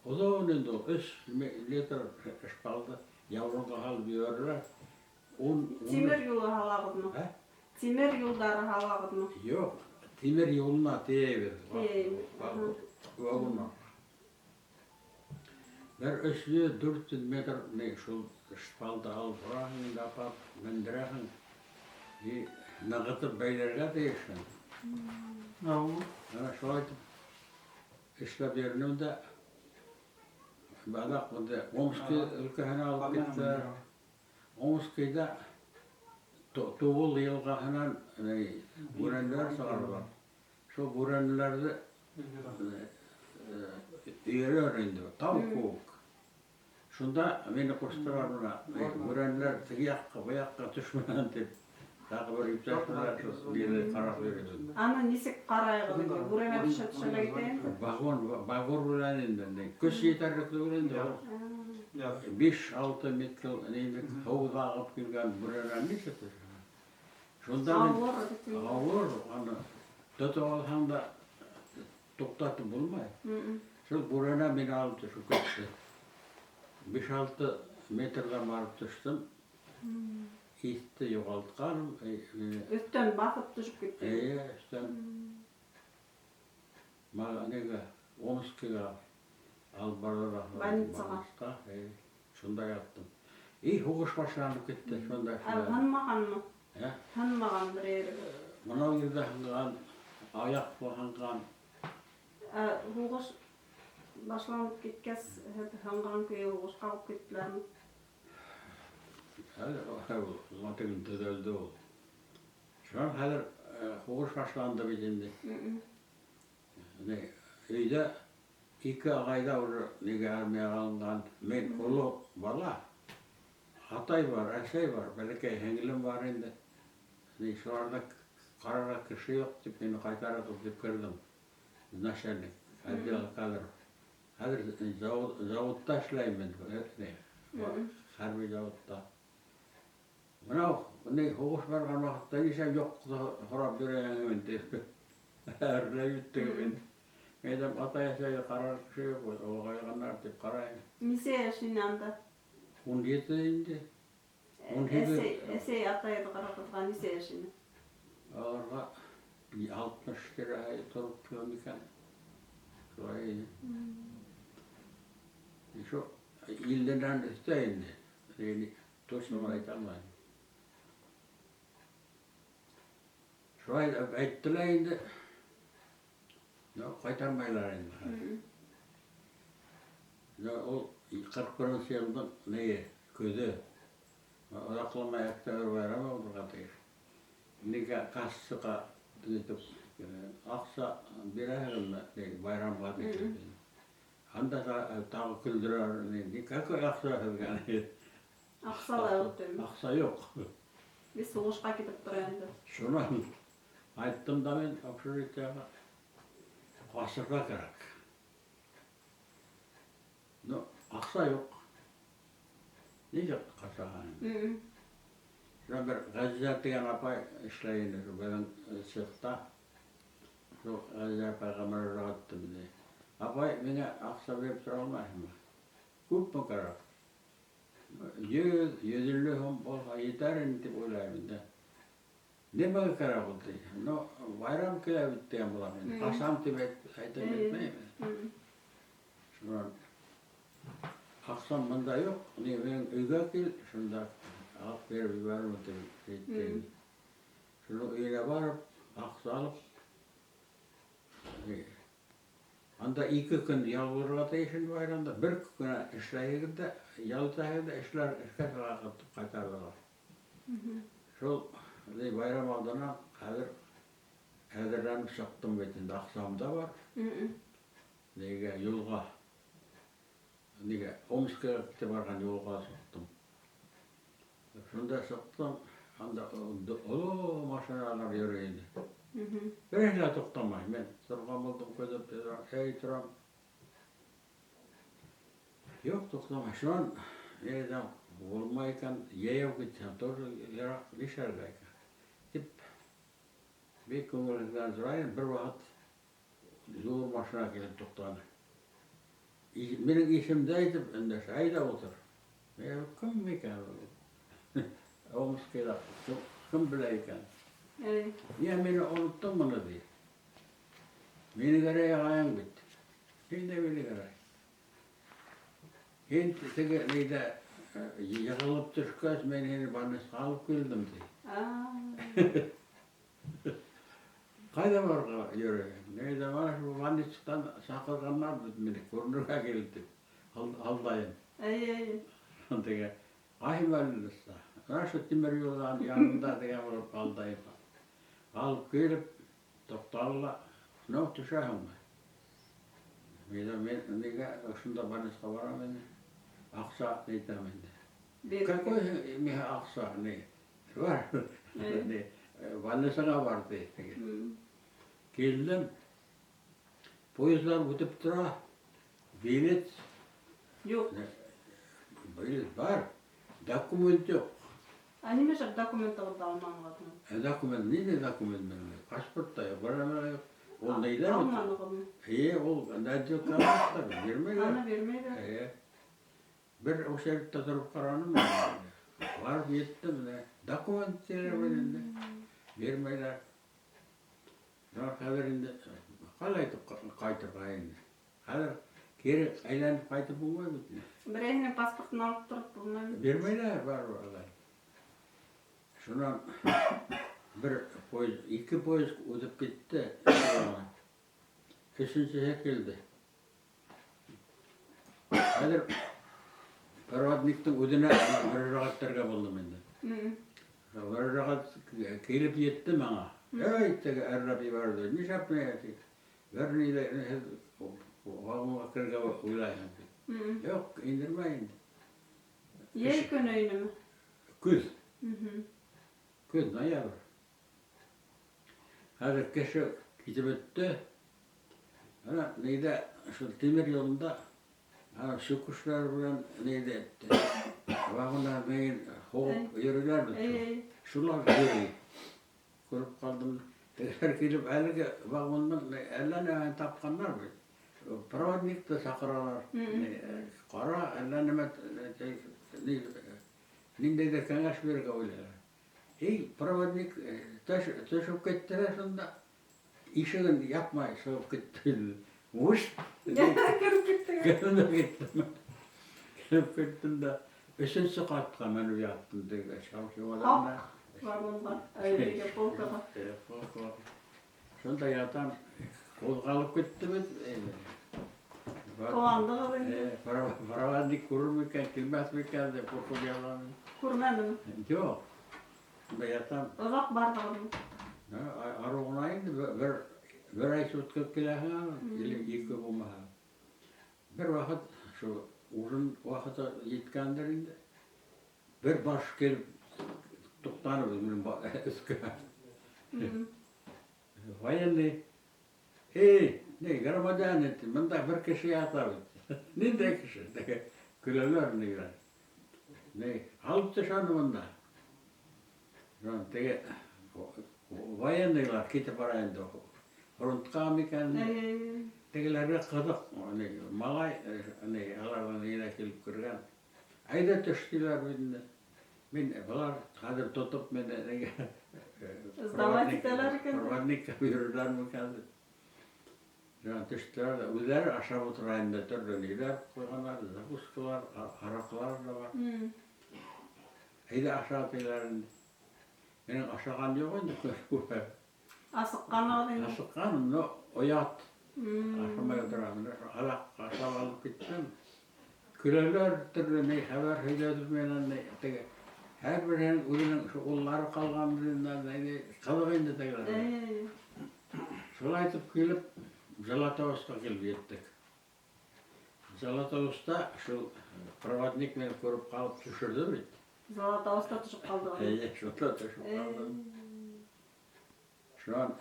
оҙон инде ул, 3 литр шпалды яурынға һалып ебәрҙеләр. Ун Тимер юлы һалағыҙмы? Ә? Тимер юлдары һалағыҙмы? Юҡ, тимер юлына тейәйбеҙ. Тейәйбеҙ. Вагонға. Бер 300-400 метр ни шул шпалды алып бараһың инде, апарып мендерәһең. И нығытып бәйләргә тейешһең. Ана шулай итеп эшләп йөрөнөм дә, Аҙаҡ бында Омский өлкәһенә алып киттеләр. Омскийҙа Тубыл йылғаһынан бүрәнәләр сығаралар. Шул бүрәнәләрҙе өйөрәләр инде, тау кеүек. Шунда мине ҡуштылар бына, бүрәнәләр теге яҡҡа, был яҡҡа төшмәһен тип. Тағы бер иптәш менән шул мине ҡарап йөрөйбөҙ. Аны нисек ҡарайығыҙ инде? Бүрәнә төшә төшә лә китә инде. Вагон, багор белән инде. Көс етерлек түгел инде ул. 5-6 метр нилек һыуҙа ағып килгән бүрәнә нисек төшә? Шунда мин Ауыр бит инде. Ауыр, аны тотоп алһаң да туҡтатып булмай. Шул бүрәнә мине алып төшөп китте. 5-6 метрҙан барып төштөм. Иҫте юғалтҡаным. Өҫтән баҫып төшөп китте. Эйе, өҫтән. Нигә, Омскиға алып барҙылар. Больницаға. Больницаға, эйе. Шунда яттым. И һуғыш башланып китте, шунда. Ә һынмағанмы? Ә? Һынмаған бер ере. Мынау ерҙә һынған, аяҡ һынған. Ә һуғыш башланып киткәс, һеҙ һынған көйө һуғышҡа алып киттеләрме? Әле уға тиклем төҙәлде ул. Шунан хәҙер һуғыш башланды бит инде. Ни, өйҙә ике ағай ҙа уже нигә армияға алынған. Мин оло бала. Атай бар, әсәй бар, бәләкәй һеңлем бар инде. Ни, шуларҙы ҡарарға кеше юҡ тип мине ҡайтарығыҙ тип керҙем. Начальник отдела кадров. Хәҙер заводта эшләйем мин, ни, хәрби заводта. Мынау, ни, һуғыш барған ваҡытта нисәм юҡты һорап йөрөйһөң тип. Әрләп бөттөк инде. Әйтәм, атай әсәйҙе ҡарар кеше юҡ, олоғайғандар тип ҡарайым. Нисә йәш ине анда? 17 инде. 18. Әсәй, әсәй атайҙы ҡарағыҙға нисә йәш ине? Уларға 60 тирәһе тороп килә микән? Шулай ине. Шул илленән өҫтә инде. Ни, точно әйтә алмайым. Шулай әйттеләр инде. Ну, ҡайтармайлар инде хәҙер. Ну, ул 41 йылдың нее, көҙө. Оҙаҡламай октябрь байрамы булырға тейеш. Нигә кассаға нитеп, аҡса бирәһегеҙме, ни, байрамға тип. Анда тағы көлдөрәләр, ни, какой аҡса һеҙгә? Аҡса ла юҡ тиме? Аҡса юҡ. Беҙ һуғышҡа китеп тора инде. Шунан айттым да мин общежитиеға ҡасырға кәрәк. Ну, аҡса юҡ. Нисек ҡасаһың? Шунан бер Ғәзизә тигән апай эшләй ине, шул беҙҙең цехта. Шул Ғәзизә апайға мөрәжәғәт иттем инде. Апай, миңә аҡса биреп тора алмайһыңмы? Күпме кәрәк? 100, 150 һум булһа етәр инде тип уйлайым инде. Нимәгә кәрәк ул ти? Ну, байрам килә бит тигән булам инде. Ҡасам тип әйтеп әйтмәйем. Шунан аҡсам бында юҡ, ни, минең өйгә кил, шунда алып биреп ебәрермен тип әйтте. Шуны өйгә барып, аҡса алып, ни, анда 2 көн ял булырға тейеш инде байрамда. Бер көн генә эшләйһегеҙ ҙә, ял итәһегеҙ ҙә, эшләр эшкә сығарып ҡайтарҙылар. Шул ни, байрам алдынан хәҙер әҙерләнеп сыҡтым бит инде, аҡсам да бар. Нигә юлға, нигә Омскиға китеп барған юлға сыҡтым. Шунда сыҡтым, анда оло машиналар йөрөй ине. Береһе лә туҡтамай. Мин торған булдым, көтөп торам, эй, торам. Юҡ, туҡтамай. Шунан ерҙән булмай икән, йәйәү китһәм, тоже йыраҡ, нишләргә икән? Тип бик күңелһеҙҙән торайым, бер ваҡыт ҙур машина килеп туҡтаны. Минең исемде әйтеп, өндәшә, әйҙә ултыр. Мин кем икән ул? Омскиҙа кем белә икән? Ниңә мине оноттоң быны, ти. Мине Гәрәй ағайың бит. Һин дә мине Гәрәй. Һин теге нейҙә, йығылып төшкәс, мин һине больницаға алып килдем, ти. Ҡайҙа барырға йөрөйһөң? Нейҙә бар, шул больницанан саҡырғандар бит мине, күренергә килде тип. Алдайым. Әйе, әйе. Теге, ай больница. Менә шул тимер юл янында дигән булып алдайым. Алып килеп, тукталды ла, ну, төшәһеңме? Мин, мин нигә шунда больницага барам инде. Аҡса әйтәм инде. Бирергә. Какой миңә аҡса? Ни? Бар. Ни? Больницаға бар ти. Теге. Килдем. Поездлар үтеп тора. Билет, Юҡ. билет бар. Документ юҡ. Ә нимә эшләп документығыҙҙы алманығыҙ? Ә документ, ниндәй документ минең? Паспорт та юҡ, бер нәмә лә юҡ. Ул нейҙәр? Алманығыҙмы? Эйе, ул отдел кадров бирмәйҙәр. Аны бирмәйҙәр. Эйе. Бер очередьтә тороп ҡараным. Барып еттем дә. Документ тиҙәр бит инде. Бирмәйҙәр. Бына хәҙер инде ҡалай итеп ҡайтырға инде? Хәҙер кире әйләнеп ҡайтып булмай бит инде. Берәйһенең паспортын алып тороп булмай. Бирмәйҙәр барыбер алай. Шунан бер поезд, ике поезд үтеп китте. Өсөнсөһө килде. Хәҙер проводниктың үҙенә мөрәжәғәт итергә булдым инде. Мөрәжәғәт килеп етте миңә. Эй, теге әрләп ебәрҙе. Нишләп ни ти? Бер ни ҙә һеҙ вагонға керергә уйлайһың ти. Юҡ, индермәй инде. Йәй көнө инеме? Көҙ. Көҙ, ноябрь. Хәҙер кеше китеп бөттө. Ана нейҙә, шул тимер юлында ана сүкештәр менән нейҙә вагондар менән һуғып йөрөйҙәр бит. Эйе. Шулар йөрөй. Күреп ҡалдым. Тегеләр килеп әлеге вагондан әллә нәмә тапҡандар бит. Проводникты саҡыралар. Ҡара, әллә нәмә ниндәйҙер кәңәш бирергә уйлайҙар. Эй, проводник төшөп китте лә шунда. Ишеген япмай сығып китте. Уш! Кереп киттегеҙ. Кереп киттем. Кереп киттем дә өсөнсө ҡатҡа менеп яттым теге шау-шыуҙан. Вагонға, әйҙә, полкаға. Полкаға. Шунда ятам, ҡуҙғалып китте бит. Ҡыуандығыҙ инде. Проводник күрер микән, килмәҫ микән тип ҡурҡып ятам. Күрмәнеме? Юҡ. Шунда ятам. Оҙаҡ барҙығыҙмы? Арыу ғына инде, бер ай үткәреп киләһең, или ике булмаһа. Бер ваҡыт, шул ужин ваҡыты еткәндер инде. Бер баш килеп туҡтаны минең өҫкә. Военный, эй, не, громадянин, бында бер кеше ята бит. Ниндәй кеше? Теге көләләр нигә. Не, алып төш аны бында. Теге военныйлар китеп бара инде. Фронтҡа микән? Тегеләргә ҡыҙыҡ, малай, аларҙың нигә килеп кергән. Әйҙә төш тиләр бит инде. Мин былар хәҙер тотоп мине нигә Сдавать итәләр икән. Проводникка бирерләр микән дип. Шунан төштөләр ҙә, үҙҙәре ашап ултыра инде, төрлө ниҙәр ҡуйғандар, закускалар, араҡылар ҙа бар. Әйҙә аша тиләр инде. Минең ашаған юҡ инде күп. Асыҡҡанығыҙ инде. Асыҡҡаным, но оят. Ашамай ултырам. Аҙаҡ ашап алып киттем. Көләләр, төрлө ни хәбәр һөйләнеп менән ни теге. Һәр береһенең үҙенең шул уллары ҡалған ҡыҙыҡ инде тегеләр. Шулай итеп килеп, Золотоустҡа килеп еттек. Золотоуста шул проводник мине күреп ҡалып төшөрҙө бит. Золотоуста төшөп ҡалдығыҙ. Эйе, шунда төшөп ҡалдым. Шунан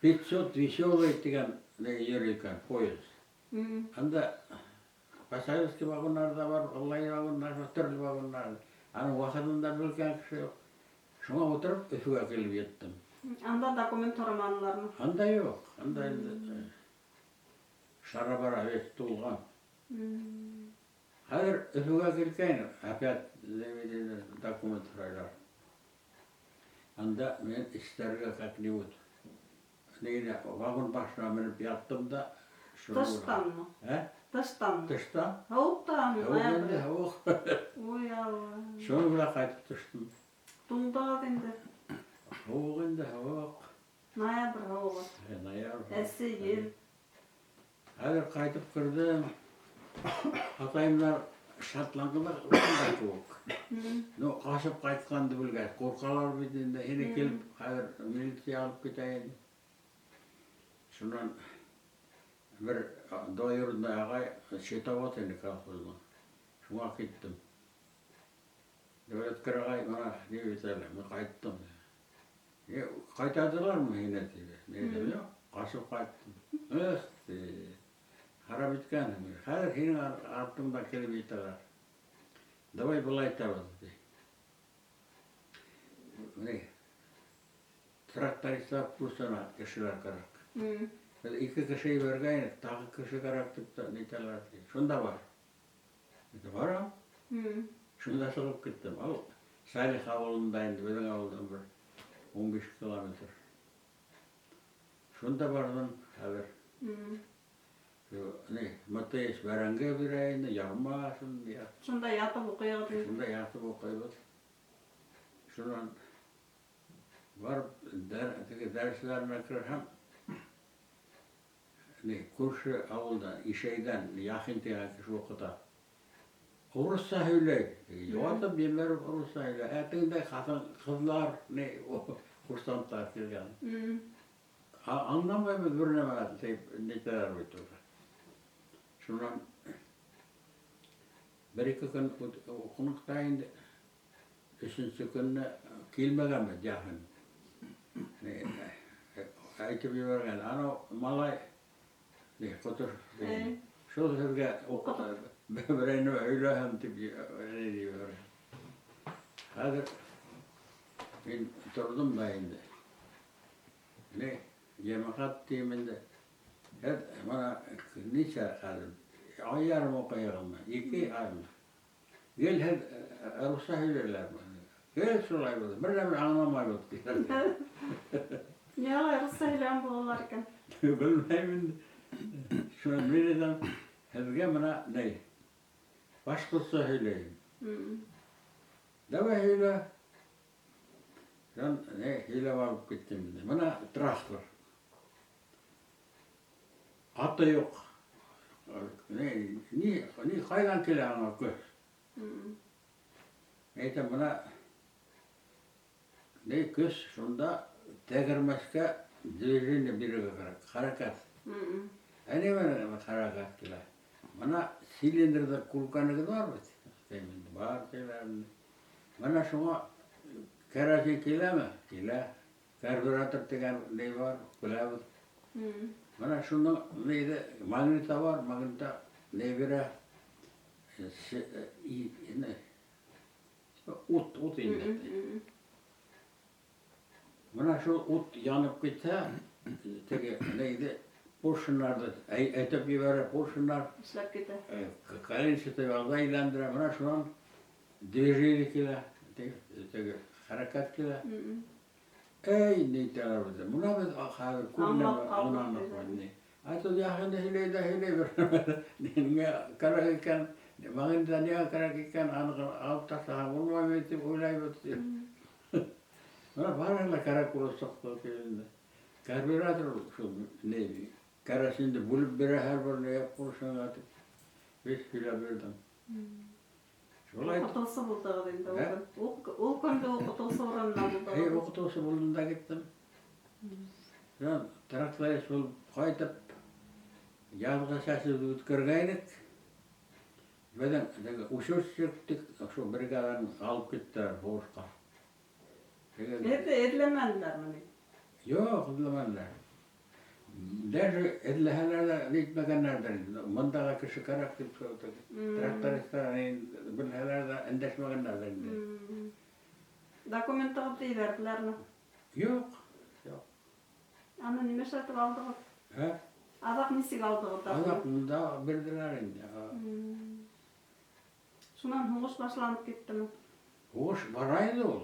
500 веселый тигән йөрөй икән поезд. Анда пассажирский вагондар ҙа бар, олай вагондар бар, төрлө вагондар. Аның ваҡытын да белгән кеше юҡ. Шуңа ултырып Өфөгә килеп еттем. Анда документ һораманылармы? Анда юҡ. Анда инде шара-бара весь тулған. Хәҙер Өфөгә килгән, опять документ һорайлар. Анда мин эшләргә как-нибудь. Нигә вагон башына менеп яттым да. Тыштанмы? Ә? Тыштанмы? Тыштан. Һыуыҡтанмы? Һыуыҡ инде, һыуыҡ. Ой, Алла. Шуның менән ҡайтып төштөм. Туңдығыҙ инде. Һыуыҡ инде, һыуыҡ. Ноябрь һыуығы. Ноябрь. Эҫе ел. Хәҙер ҡайтып керҙем. Атайымдар шатланғылар да кеүек. Ну, ҡасып ҡайтҡанды белгәс, ҡурҡалар бит инде, һине килеп, хәҙер милиция алып китә инде. Шунан бер двоюродный ағай счетовод ине колхозның. Шуңа киттем. Дәүләткер ағай, мына ни бит әле, мин ҡайттым. Е, ҡайтардылармы һине тине. Мин әйтәм, юҡ, ҡасып ҡайттым. Эх, ти, харап иткәнһең. Хәҙер һинең артыңдан килеп етәләр. Давай былай итәбеҙ, ти. Ни, трактористлар курсына кешеләр кәрәк. Беҙ ике кеше ебәргәйнек, тағы кеше кәрәк тип тә нитәләр, ти. Шунда бар. Әйтәм, барам. Шунда сығып киттем. Ал Салих ауылында инде, беҙҙең ауылдан бер 15 километр. Шунда барҙым хәҙер. Шул, ни, МТС бәрәңге бирә инде, ярма шунда. Шунда ятып уҡыйығыҙ инде. Шунда ятып уҡыйбыҙ. Шунан барып теге дәресләренә керһәм, ни, күрше ауылдан, Ишәйҙән Яхин тигән кеше уҡыта. Урыҫса һөйләй. Йыуатып ебәреп урыҫса һөйләй. Ә тегендә ҡатын ҡыҙлар, ни, курсанттар килгән. Аңламайбыҙ бер нәмә тип нитәләр бит уже. Шунан бер-ике көн уҡыныҡ та инде. Өсөнсө көнне килмәгән бит Яхин. Ни, әйтеп ебәргән. Анау малай, ни, ҡотор, шул һеҙгә берәй нәмә һөйләһәм тип ни ебәргән. Хәҙер мин торҙом да инде. Ни, йәмәғәт тием инде. Һеҙ бына нисә хәҙер? Ай ярым уҡыйығыҙмы? 2 аймы? Гел һеҙ русса һөйләйҙәрме? Гел шулай булды. Бер нәмә аңламайбыҙ тиҙәр. Ни алай русса һөйләгән булалар икән? Белмәйем инде. Шунан мин әйтәм, һеҙгә бына ни, башҡортса һөйләйем. Давай һөйлә. Шунан ни, һөйләп алып киттем инде. Бына трактор. Аты юҡ. Ни, ни, ни ҡайҙан килә аңа көс? Әйтәм, бына ни көс шунда тәгәрмәскә движение бирергә кәрәк, хәрәкәт. Ә нимә хәрәкәт килә? Бына цилиндрҙа күргәнегеҙ бар бит? Әйтәм инде, бар тиләр. Бына шуңа керосин киләме? Килә. Карбюратор тигән ни бар, беләбеҙ. Бына шуның нейҙе, магнита бар, магнита ни бирә? Ут, ут инде. Бына шул ут янып китһә, теге нейҙе, поршендарҙы әйтеп ебәрә, поршендар эшләп китә. Коленчатый валда әйләндерә. Бына шунан движение килә, теге хәрәкәт килә. Эй, ни итәләр беҙҙе? Бына беҙ хәҙер күп Аңлап нәмә ҡалдыҡ аңланыҡ тиҙәр. ни. Айтыл яҡында һөйләй ҙә һөйләй бер. Ниңә кәрәк икән, магнита ниңә кәрәк икән, аны алып ташлаһаң булмай бит тип уйлайбыҙ тип. Бына барыһы ла кәрәк булып сыҡты инде. Карбюратор шул ни, керосинды бүлеп бирә һәр бер нигә поршенға тип. Беҙ һөйләп бирҙем. Шулай итеп. Уҡытыусы булдығыҙ инде ул Ә? көн. Ул көндө уҡытыусы урынына булдығыҙ. Әй, уҡытыусы булдым да киттем. Шунан тракторист булып ҡайтып, яҙғы сәсеүҙе үткәргәйнек. Беҙҙең теге учетчик тик шул бригаданы алып киттеләр һуғышҡа. Теге Һеҙҙе эҙләмәнеләрме ни? Юҡ, эҙләмәнеләр. Даже эҙләһәләр ҙә нитмәгәндәрҙер инде. Мындағы кеше кәрәк тип шул теге трактористтар белһәләр ҙә өндәшмәгәндәрҙер инде. Документығыҙҙы ебәрҙеләрме? Юҡ, юҡ. Аны нимә эшләтеп алдығыҙ? Ә? Аҙаҡ нисек алдығыҙ Аҙаҡ документ? мында бирҙеләр инде. Шунан һуғыш башланып киттеме? Һуғыш бара инде ул.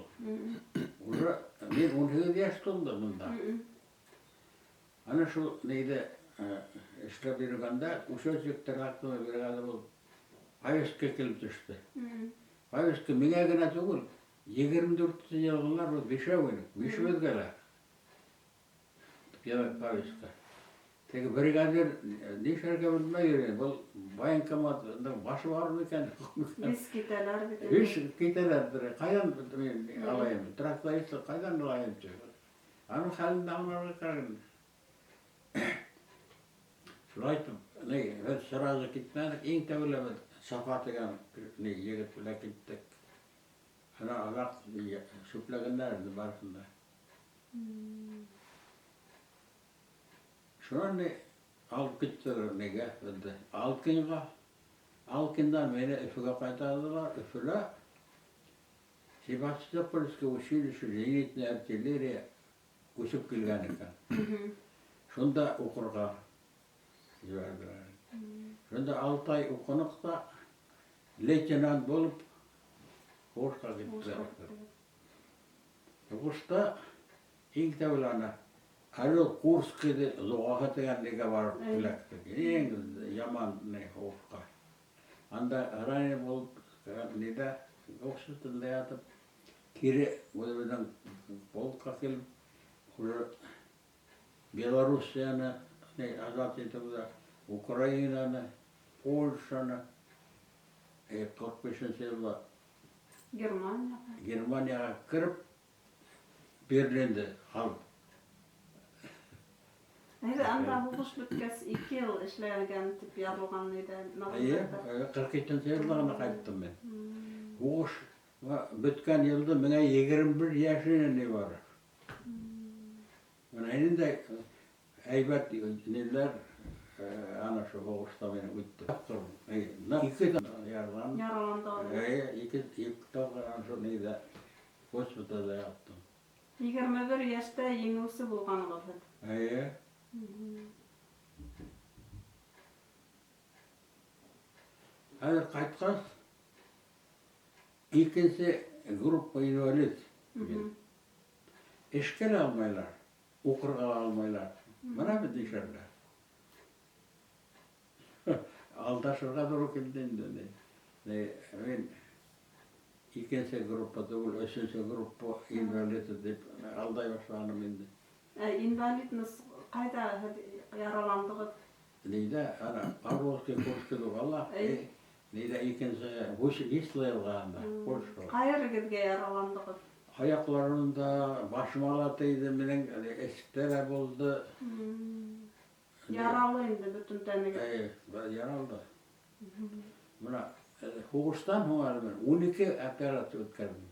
Уже мин 18 йәш тулды мында. Ана шул нейҙе, эшләп йөрөгәндә, учетчик тракторы бригада булып повестка килеп төштө. Повестка миңә генә түгел, 24 йылғылар был бишәү инек, бишебеҙгә лә. Килә повестка. Теге бригадир нишләргә белмәй йөрөй. Был военкоматның башы бармы икән, юкмы икән? Вис китәләр бит. Вис китәләр. Ҡайҙан мин алайым? Тракторист ҡайҙан алайым? Аның хәлен дә аңларға кәрәк инде. Шулай итеп, ни, беҙ сразу китмәнек. Иң тәүлә беҙ Сафа тигән ни егет белән киттек. Ана аҙаҡ сүпләгәндәр инде барыһын да. Шунан ни алып киттеләр нигә беҙҙе? Алкинға. Алкиндан мине Өфөгә ҡайтарҙылар. Өфөлә Севастопольское училище зенитная артиллерия күсеп килгән икән. Шунда уҡырға ебәрҙеләр. Шунда 6 ай уҡыныҡ та лейтенант булып һуғышҡа киттеләр. Һуғышта иң тәүлә ана Орел Курский дуғаһы тигән нигә барып эләктек. Иң яман ни һуғышҡа. Анда ранен булып, нидә госпиталдә ятып, кире үҙебеҙҙең полкка килеп, уже Белоруссияны азат итеүҙә, Украинаны, Польшаны, 45-нсе йылда Германияға. Германияға кереп, Берлинды алып. Әйҙә, анда һуғыш бөткәс 2 йыл эшләгән тип яҙылған ине Эйе, мәғлүмәттә. 42-нсе йылда ғына ҡайттым мин. Һуғыш бөткән йылда миңә 21 йәш ине ни бары. Бына ниндәй әйбәт ниләр ана шул һуғышта мине үтте. Ике ярҙан. Яраланды. Эйе, ике тапҡыр ана шул нейҙә госпиталдә яттым. 21 йәштә еңеүсе булғанығыҙ һеҙ. Эйе. Хәҙер ҡайтҡас, икенсе группа инвалид. Эшкә лә алмайлар, уҡырға ла алмайлар. Бына бит нишләргә. Алдашырға тура килде инде. Мин икенсе группа түгел, өсөнсө группа инвалид тип алдай башланым инде. Инвалидность ҡайҙа һеҙ яраландығыҙ? Нейҙә, ана Павловский Курский дуғала, нейҙә икенсе Висла йылғаһында, Польша. Ҡайерегеҙгә яраландығыҙ? Аяҡларым да, башыма ла тейҙе, минең эстә лә булды. Яралы инде бөтөн тәнегеҙ. Эйе, яралды. Бына һуғыштан һуң әле мин 12 операция үткәрҙем.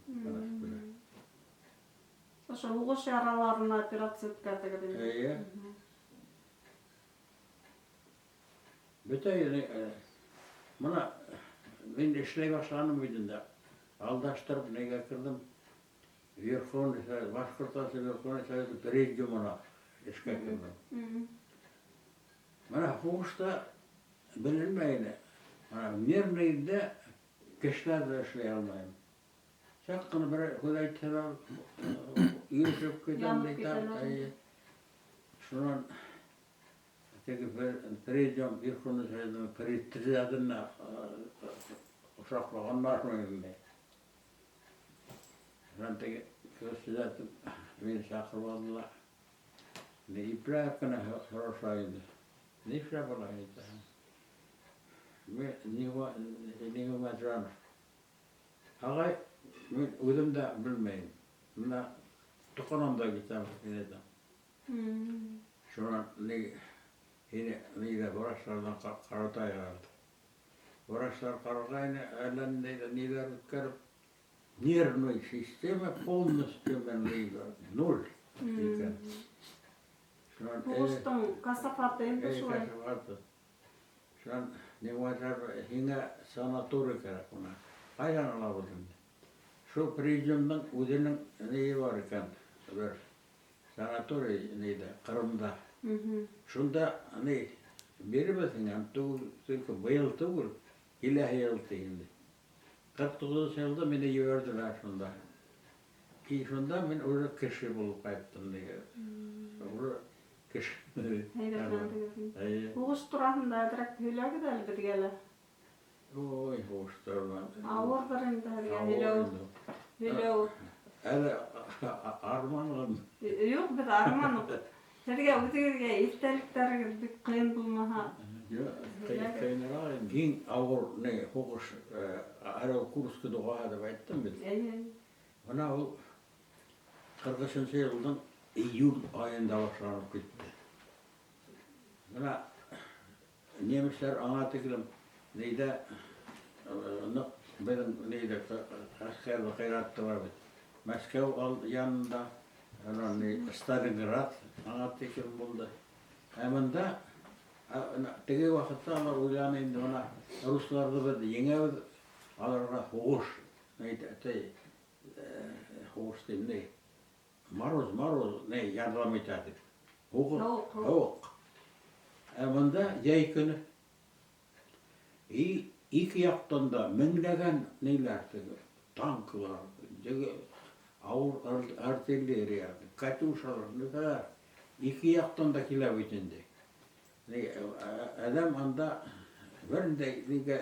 Ошо һуғыш яраларына операция үткәрҙегеҙ инде. Эйе. Бөтә бына мин эшләй башланым бит инде. Алдаштырып нигә керҙем? Верховный Совет, Башҡортостан Верховный Советы президиумына эшкә керҙем. Бына һуғышта беленмәй ине. Бына мирныйҙа кешеләр ҙә эшләй алмайым. Саҡ ҡына бер һүҙ әйтһәләр, ирешеп китәм Янып бит. китәләр. Эйе. Шунан теге президиум Верховный Советының председателенә ошаҡлағандар инде. Шунан теге председатель мине саҡырып алдылар. Ни ипләп кенә һораша инде. Нишләп улай әйтәһең? Мин Ниғмәтжанов. Ағай, мин үҙем дә белмәйем. Бына тоҡанам да китәм, мин әйтәм. Шунан һине нейҙә врачтарҙан ҡарата ярҙы. Врачтар ҡарағайны, әллә ниндәй ниҙәр үткәреп, нервная система полностью ноль икән. Шунан, Һуғыштың касафаты инде шулай. Касафаты. Шунан Ниғмәтжанов, һиңә санаторий кәрәк бына. Ҡайҙан алабыҙ инде? Шул президиумдың үҙенең нейе бар икән, бер санаторий нейҙә, Ҡырымда. Шунда ни биребеҙ һиңә, түгел, только быйыл түгел, киләһе йыл ти инде. Ҡырҡ туғыҙынсы йылда мине ебәрҙеләр шунда. И шунда мин уже кеше булып ҡайттым тигән. Уже кеше. Һәйбәтләндегеҙ инде. Эйе. Һуғыш тураһында әҙерәк һөйләгеҙ әле беҙгә лә. Ой, һуғыш тураһында. Ауырҙыр инде һеҙгә Ауыр һөйләү. инде. Һөйләү. Әле арманғын. Юҡ, беҙ арманыҡ. Һеҙгә үҙегеҙгә иҫтәлектәрегеҙ бик ҡыйын булмаһа. Юҡ, ҡыйыныраҡ инде. Иң ауыр ни һуғыш Орел Курск дуғаһы тип әйттем бит. Эйе. Бына ул 43 йылдың июль айында башланып китте. Бына немецлар аңа тиклем нейҙә ныҡ беҙҙең нейҙә ғәскәрҙе ҡыйраттылар бит. Мәскәү янында, анан ни Сталинград аңа тиклем булды. Ә бында теге ваҡытта алар уйланы инде, бына русларҙы беҙ еңәбеҙ, аларға һуғыш, һуғыш тим, ни, мороз, мороз, ни, ярҙам итә тип. Һуғыш, һыуыҡ. Ә бында йәй көнө. И ике яҡтан да меңләгән ниләр теге, танклар, теге ауыр артиллерия, катюшалар, ниләр. Ике яҡтан да килә бит инде. Әҙәм анда бер ниндәй нигә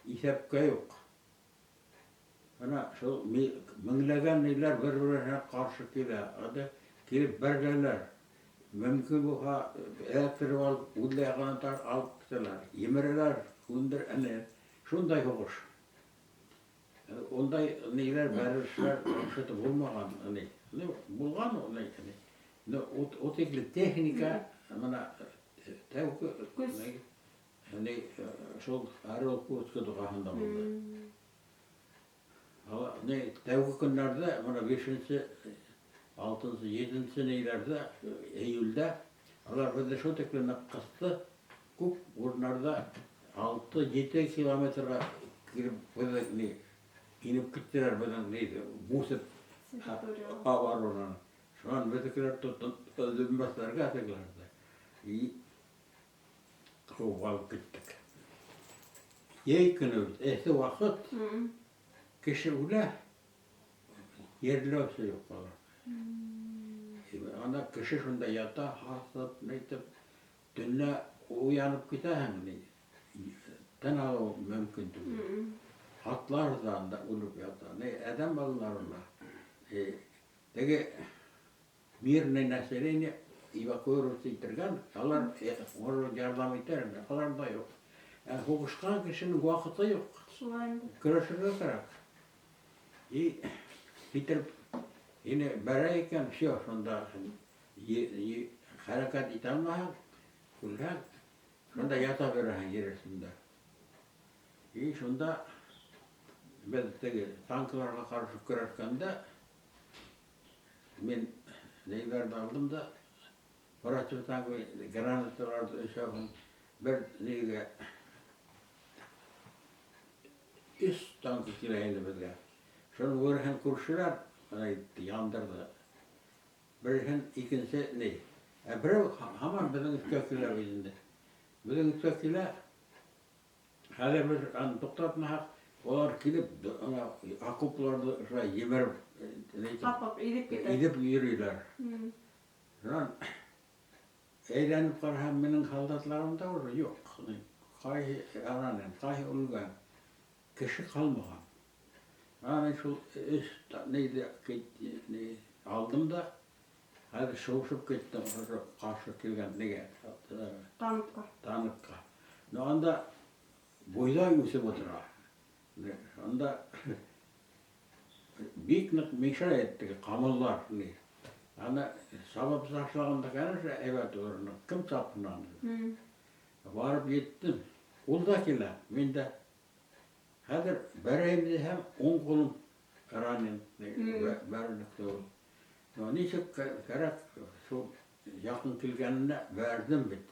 иҫәпкә юҡ. Бына шул меңләгән ниләр бер-береһенә ҡаршы килә. Анда килеп бәреләләр. Мөмкин булһа, эләктереп алып, үҙ яғына алып китәләр. Емерәләр, күндер, әнә. Шундай һуғыш. Ундай ниләр, бәрелешләр вообще-то булмаған. Ни, булған ул, ни, ни. Ул тикле техника, бына тәүге ни, шул Орел Курск дуғаһында булды. Ни, тәүге көндәрҙә, бына 5-нсе, 6-нсы, 7-нсе ниләрҙә, июлдә, алар беҙҙе шул тикле ныҡ ҡыҫты, күп урындарҙа 6-7 километрға килеп беҙҙе ни, инеп киттеләр беҙҙең ни, бүҫеп оборонаны. Шунан беҙҙекеләр дөмбәҫләргә тегеләрҙе. И ҡыуып алып киттек. Йәй көнө бит, эҫе ваҡыт, кеше үлә, ерләүсе юҡ алар. Анда кеше шунда ята, һаҫып, нитеп, төнлә уянып китәһең, ни, тын алыу мөмкин түгел. Атлар ҙа анда үлеп ята, ни, әҙәм балалары ла. Теге мирный население эвакуироваться итергән, алар ярҙам итәр, алар ҙа юҡ. Ә һуғышҡан кешенең ваҡыты юҡ. Шулай инде. Көрәшергә кәрәк. И китереп, инде бәрә икән, всё, шунда хәрәкәт итә алмаһаң, үлһәң, шунда ята бирәһең ер өҫтөндә. И шунда беҙ теге танкларға ҡаршы көрәшкәндә, мин нейҙәрҙе алдым да, противотанковый гранаталарҙы өсәүһен бер нейгә өс танк килә инде беҙгә. Шуның береһен күршеләр яндырҙы. Береһен икенсе ни. Ә берәү һаман беҙҙең өҫкә килә бит инде. Беҙҙең өҫкә килә. Хәҙер беҙ аны туҡтатмаһаҡ, улар килеп ана окопларҙы шулай емереп, Ҡапап, иҙеп китә. Иҙеп йөрөйләр. Шунан әйләнеп ҡараһам, минең һалдатларым да уже юҡ. Ҡайһы ранен, ҡайһы үлгән. Кеше ҡалмаған. Ана мин шул өс нейҙе алдым да, хәҙер шыуышып киттем, ошо ҡаршы килгән нигә? Танкка. Танкка. Но анда бойҙай үҫеп ултыра. Анда бик ныҡ мешай итте ҡамыллар. Аны сабып ташлағанда, конечно, әйбәт булыр. Кем сапһын аны? Барып еттем. Ул да килә, мин дә. Хәҙер бәрәйем тиһәм, уң ҡулым ранен, бәрелек ул. Но нисек кәрәк, шул яҡын килгәненә бәрҙем бит.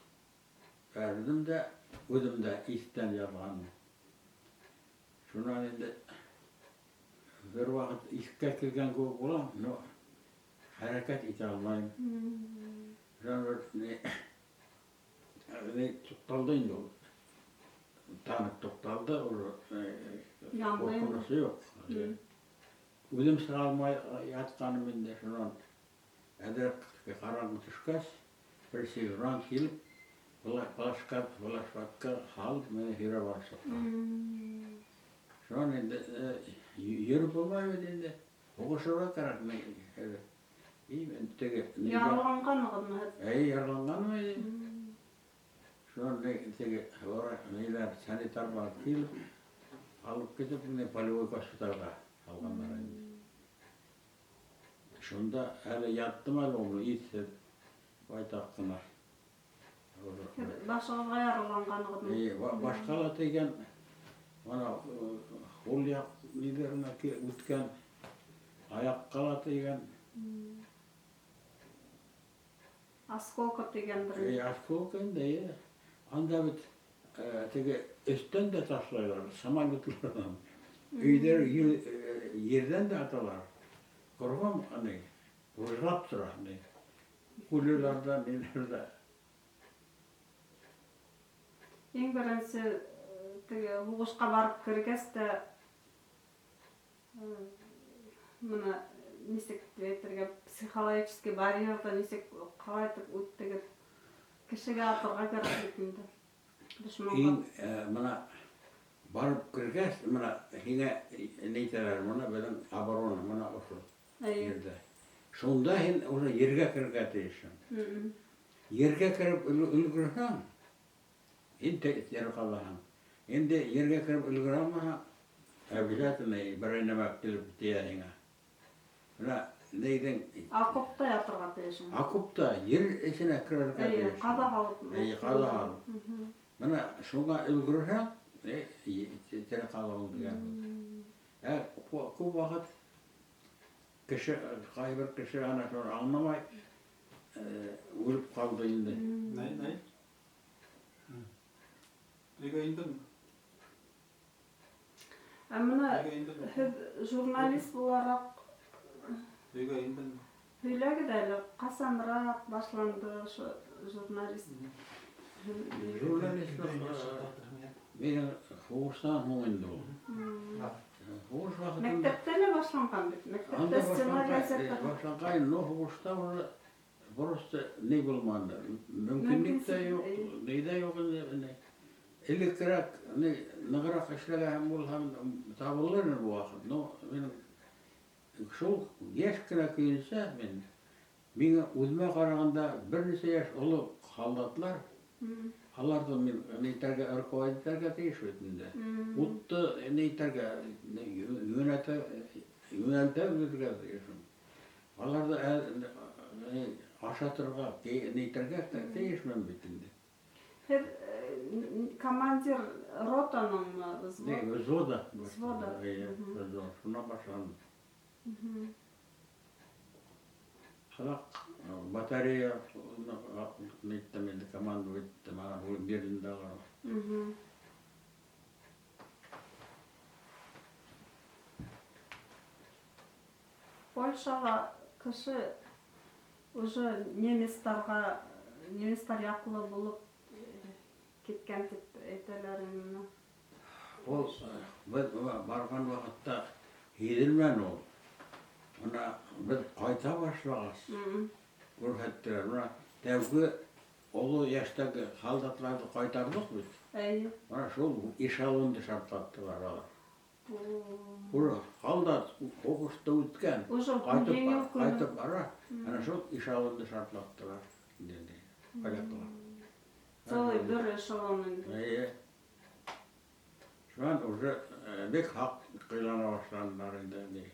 Бәрҙем дә, үҙем дә иҫтән яҙғанмын. Шунан инде бер ваҡыт иҫкә килгән кеүек булам, но хәрәкәт итә алмайым. Шунан бер ни туҡталды инде ул. Танк туҡталды, ул ҡурҡынысы юҡ. Үҙем сыға алмай ятҡаным инде, шунан әҙерәк ҡараңғы төшкәс, бер сержант килеп, плашкатҡа һалып, мине һөйрәп алып сыҡты. Шунан инде йөрөп булмай бит инде. Һуғышырға кәрәк. И теге Яраланғанығыҙмы һеҙ? Әй, яраланғанмы? Шунан теге ниләр санитарлар килеп алып китеп мине полевой госпитальға алғандар инде. Шунда әле яттым әле уны иҫһеҙ байтаҡ ҡына. Һеҙ башығыҙға яраланғанығыҙмы? Әй, башҡа ла тейгән, мына һул яҡ ниҙәренә үткән, аяҡҡа ла тейгән. Осколка тейгәндер. Әй, осколка инде, әйе. Анда бит теге өҫтән дә ташлайлар, самолетларҙан. Өйҙәр ерҙән дә аталар. Ҡорғам, аны, выжлап тора, аны. Пуляларҙа, ниләрҙә. Иң беренсе теге һуғышҡа барып кергәс тә, мына нисек тип әйтергә, психологический барьерҙы нисек ҡалай итеп үттегеҙ? Кешегә атырға кәрәк бит инде. Дошманға. Иң, мына барып кергәс, мына һиңә әйтәләр, мына беҙҙең оборона, мына ошо ерҙә. Шунда һин уже ергә керергә тейешһең. Ергә кереп өлгөрһәң, һин тере ҡалаһың. Инде ергә кереп өлгөрә алмаһаң, обязательно берәй нәмә килеп тейә һиңә. Мына нейҙең Окопта ятырға тейешһең. Окопта ер эсенә керергә Эйе, тейешһең. ҡаҙа һалып. Эйе, ҡаҙа һалып. Мына шуңа өлгөрһәң, тере ҡалаһың тигән һүҙ. Күп ваҡыт кеше, ҡайбер кеше ана шуны аңламай, үлеп ҡалды инде. Ней, ней? Өйгә индеңме? Ә мына Өйгә индеңме? һеҙ журналист булараҡ Өйгә индеңме? һөйләгеҙ әле, ҡасаныраҡ башланды ошо журналист? Журналистлыҡ, минең һуғыштан һуң инде ул. Һуғыш ваҡытында Мәктәптә лә башланған бит. Мәктәптә Анда стена газета. башланған, но һуғышта уже просто ни булманы. Мөмкинлек тә юҡ, ни ҙә юҡ инде, ни. Элеккерәк, ни, нығыраҡ эшләгән булһам, табылыр ине бу ваҡыт. Но минең шул йәш кенә көйөнсә мин, миңә үҙемә ҡарағанда бер нисә йәш оло һалдатлар, аларҙы мин ни итәргә, руководить итәргә тейеш бит инде. Утты ни итәргә, йүнәлтә белергә тейешмен. Аларҙы ашатырға, ни итәргә тейешмен бит инде. Һеҙ командир ротаныңмы, взвод? Не, взвода. Взвода. Эйе, взвод. Шунан башланды. Халаҡ батарея ниттем инде, команда иттем, ана бу Берлинда алар. Польшала кеше уже немецтар яҡлы булып киткән тип әйтәләр инде. Ул беҙ барған ваҡытта һиҙелмәне ул. Бына беҙ ҡайта башлағас, күрһәттеләр. Бына тәүге оло йәштәге һалдатларҙы ҡайтарҙыҡ бит. Бына шул эшелонды шартлаттылар алар. Ура, һалдат һуғышты үткән, Уже еңеү көнө. ҡайтып бара, ана шул эшелонды шартлаттылар. Инде поляклар. Целый бер эшелон инде. Эйе. Шунан уже бик хаҡ ҡыйлана башланылар инде.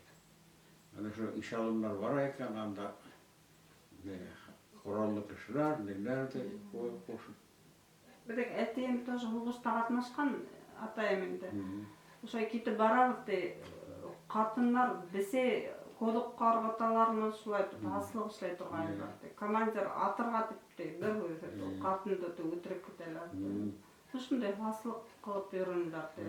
Ана шул эшелондар бара икән, анда ҡораллы кешеләр, ниләр ҙә ҡушып. Беҙҙең әтейем тоже һуғышта ҡатнашҡан, атайым инде. Ошолай китеп барабыҙ ти, ҡатындар бесәй ҡоҙоҡҡа ырғыталармы, шулай итеп һаслыҡ эшләй торғайнылар ти. Командир атырға тип ти, бер һүҙ әйтеп, ҡатынды ти үлтереп китәләр ти. Ошондай һаслыҡ ҡылып йөрөнөләр ти.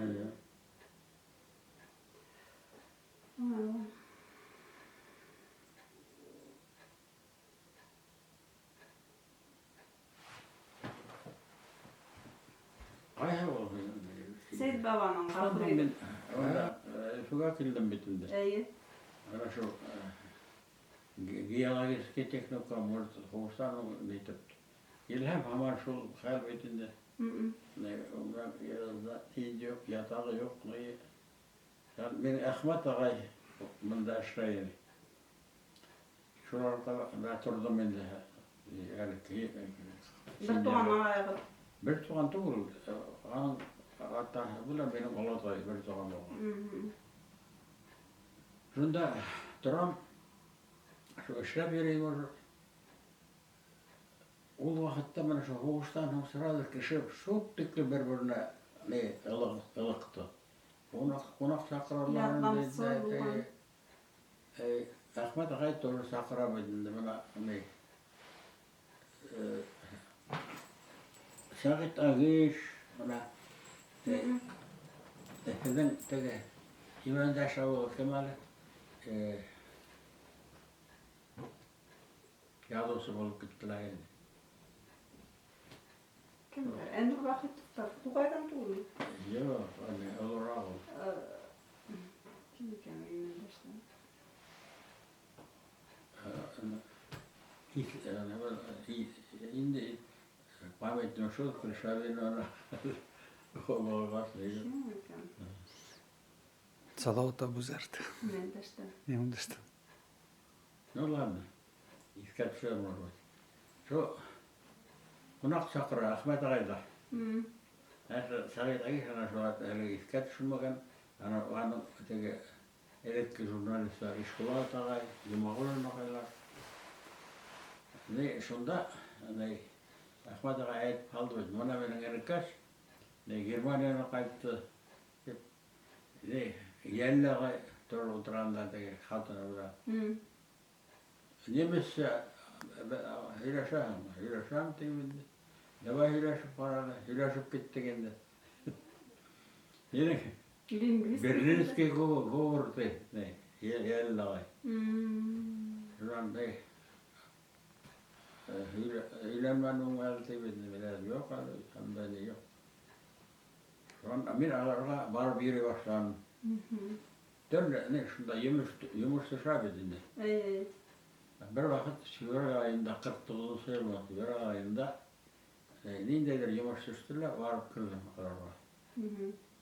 Ҡайһы ул? Сәйет бабаның Шунан ҡәбере. мин Өфөгә килдем бит инде. Ана шул геологический техникум, может, һуғыштан ул нитеп. Килһәм, һаман шул хәл бит инде. Не, унда инде юҡ, ятағы юҡ, ни. Мин Әхмәт ағай бында эшләй ине. Шуларҙа торҙом инде. Бер туған ағайығыҙ. Бер туған түгел, аның атаһы белән минең олатай бер туған булған. Шунда торам, шул эшләп йөрөйөм уже. Ул ваҡытта менә шул һуғыштан һуң сразу кеше шул тиклем бер-беренә ылыҡты. Ҡунаҡ саҡыралар инде. Әхмәт ағай тоже саҡыра бит инде бына ни. Сәғит Агиш, бына һеҙҙең теге Имәндәш ауылы кем әле? Яҙыусы булып киттеләр инде. Кемдәр? Әнүр Вахитовтар Туғайҙан түгелме? Юҡ, аны олораҡ ул. Кем икән Имәндәштән? Инде память шул Кришавин аны булғас. Кем икән? Салават Абузәрт. Имәндәштән. Имәндәштән. Ну ладно, иҫкә төшөр, может быть. Шул ҡунаҡ саҡыра Әхмәт ағай ҙа. Сәғит Агиш ана шул әле иҫкә төшөрмәгән, ана уның теге элекке журналисттар Ишбулат ағай, Йомағолов ағайлар. Ни шунда ни Әхмәт ағай әйтеп ҡалды бит, бына минең энекәш, ни Германиянан ҡайтты тип. Ни Йәлле ағай тороп ултырғанда теге ҡатыны менән. Немецсә һөйләшәһеңме? Һөйләшәм тип инде. Давай һөйләшеп ҡараны, һөйләшеп киттек инде. Һинең Лингвист. Берлинский говор ти, ни, Йәлле ағай. Шунан ни, өйләнмәнең әле тип инде, мин әле юҡ әле, һәм ни юҡ. Шунан мин аларға барып йөрөй башланым. Төрлө, ни, шунда йомош төшә бит инде. Бер ваҡыт февраль айында, ҡырҡ туғыҙынсы йыл була, февраль айында ниндәйҙер йомош төштө лә барып керҙем аларға.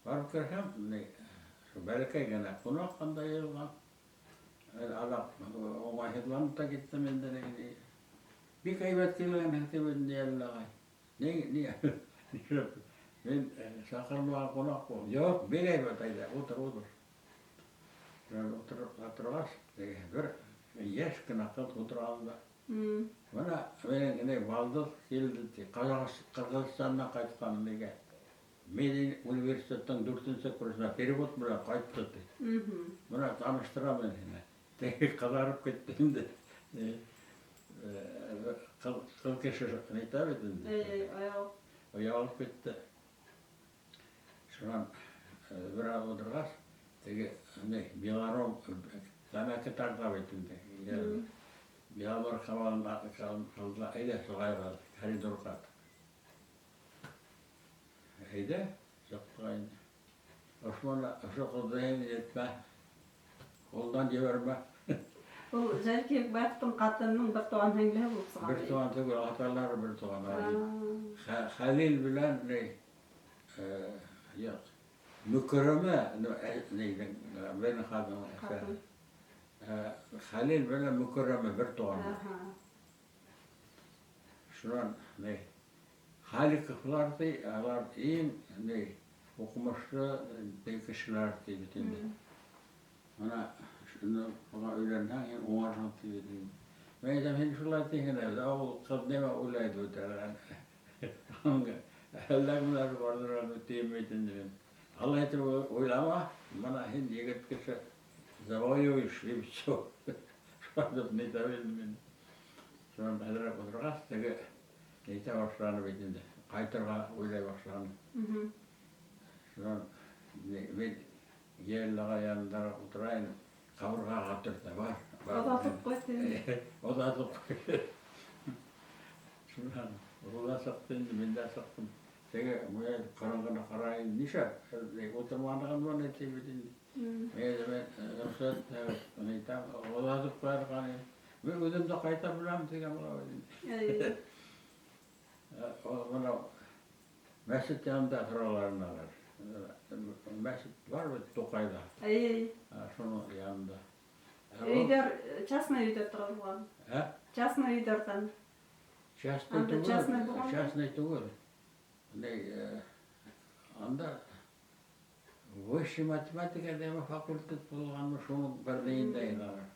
Барып керһәм, ни, шул бәләкәй генә ҡунаҡ анда йыйылған. Аҙаҡ уңайһыҙланып та киттем инде, ни. Бик һәйбәт килгәнһең тип инде Йәлле ағай. Ни, ни, нишләп? Мин саҡырылмаған ҡунаҡ бул. Юҡ, бик һәйбәт, әйҙә, ултыр, ултыр. Шунан ултырып торғас, теге бер йәш кенә ҡыҙ ултырған да. Бына минең ни балдыҙ килде ти, Ҡырғыҙстандан ҡайтҡан нигә. Мин университеттың дүртенсе курсына перевод менән ҡайтты ти. Бына таныштырам мин һине. Теге ҡыҙарып китте инде. Ҡыҙ кеше әйтә бит инде. Оялып китте. Шунан бер аҙ ултырғас, теге ни Белором тәмәке тарта бит инде. Беломор ҡабалында әйҙә сығайыҡ коридорға. Әйҙә, сыҡтыҡ инде. Ошо ҡыҙҙы һин етмә, ҡулдан ебәрмә. Ул Зәлки Баевтың ҡатынының бер туған һеңлеһе булып сыға. Бер туған түгел, аталары бер туған. Хәлил белән ни, юҡ, Мөкәрәмә, нейҙең, беҙҙең ҡатын, Ҡатын. Хәлил белән Мөкәрәмә бер туған. Шунан ни, Халиковлар ти, алар иң ни, уҡымышлы ти кешеләр ти бит инде. Бына шуны быға өйләнһәң, һин уңарһың ти бит инде. Мин әйтәм, һин шулай тиһең әле, ул ҡыҙ нимә уйлай бит әле. Әллә кемдәр барҙыр әле тием бит инде мин. Алай итеп уйлама, бына һин егет кеше завоюешь и всё. Шулай тип нитә бит инде мин. Шунан әҙерәк ултырғас, теге нитә башланы бит инде, ҡайтырға уйлай башланы. Шунан мин Йәлле ағай янында ултырайым, ҡабырғаға төртә, бар, бар. Оҙатып ҡуй тине. Оҙатып ҡуй. Шунан ул да сыҡты инде, мин дә сыҡтым. Теге мин ҡараңғыны ҡарайым, нишләп? Ултырмағанмын ни тип бит инде. Мин дә рөхсәт әйтәм, оҙатып ҡуярға ни. Мин үҙем дә ҡайта беләм тигән була бит инде. Бына мәсет янында торалар алар. Мәсет бар бит Туҡайҙа. Шуның янында. Өйҙәр, частный өйҙә торалар. Ә? Частный өйҙәрҙән. Частный Анда түгел. Частный булғанда? Частный түгел. Ни, анда высший математика дигән факультет булғанмы, шуның бер нейендә ине алар.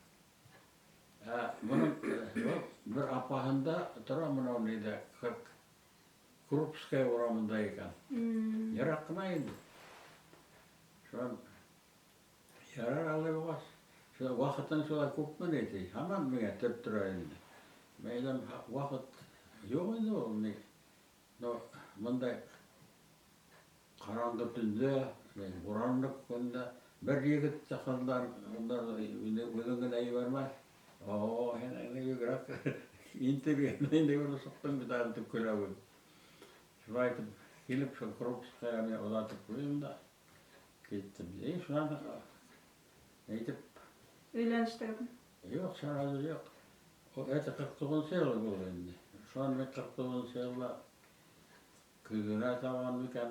Ә моның бер апаһында тора мынау ниҙә, Крупская урамында икән. Йыраҡ ҡына инде. Шунан ярар алай булғас. Шул ваҡытың шулай күпме ни ти. Һаман миңә төрттөрә инде. Мин әйтәм, ваҡыт юҡ инде ул ни. Но бындай ҡараңғы төндә, буранлы көндә бер егет тә ҡыҙҙар унда үҙең генә ебәрмәҫ. О, һин әле бигерәк интеллигент инде сыҡтың бит әле тип көлә үҙе. Шулай итеп килеп шул Крупская мине оҙатып ҡуйҙым да киттем. И шунан әйтеп Өйләнештегеҙ? Юҡ, сразу юҡ. Это 49-нсы йыл булды инде. Шунан мин 49-нсы йылда көҙөнә табан микән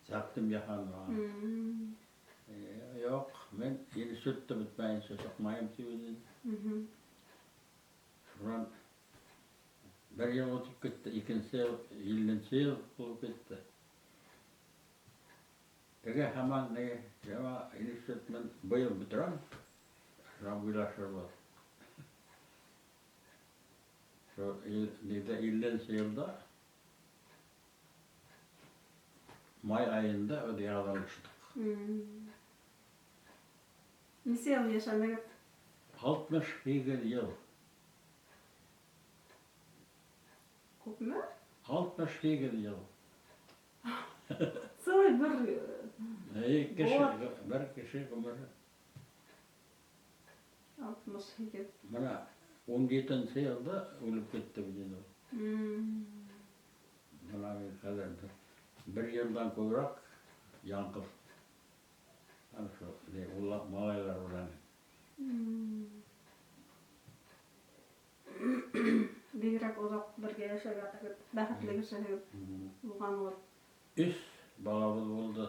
тәҡдим яһаны миңә. Юҡ, мин институтты бөтмәйенсә сыҡмайым тип инем. Шунан бер йыл үтеп китте, икенсе йыл, 50-нсе йыл булып китте. Теге һаман ни, яңы институт мин быйыл бөтөрәм, шунан уйлашырбыҙ. Шул ниҙә 50-нсе йылда май айында беҙ яҙылыштыҡ. Нисә йыл йәшәнегеҙ? 68 йыл. Күпме? 68 йыл. Целый бер Кеше, быуат. Бер кеше ғүмере. 68. Бына 17-нсе йылда үлеп китте бит инде ул. Бына мин хәҙер бер йылдан күберәк яңғыҙ. Ана шул, ни, малайлар менән. Бигерәк оҙаҡ бергә йәшәгәнһегеҙ, бәхетле кешеһегеҙ булғанығыҙ. 3 балабыҙ булды.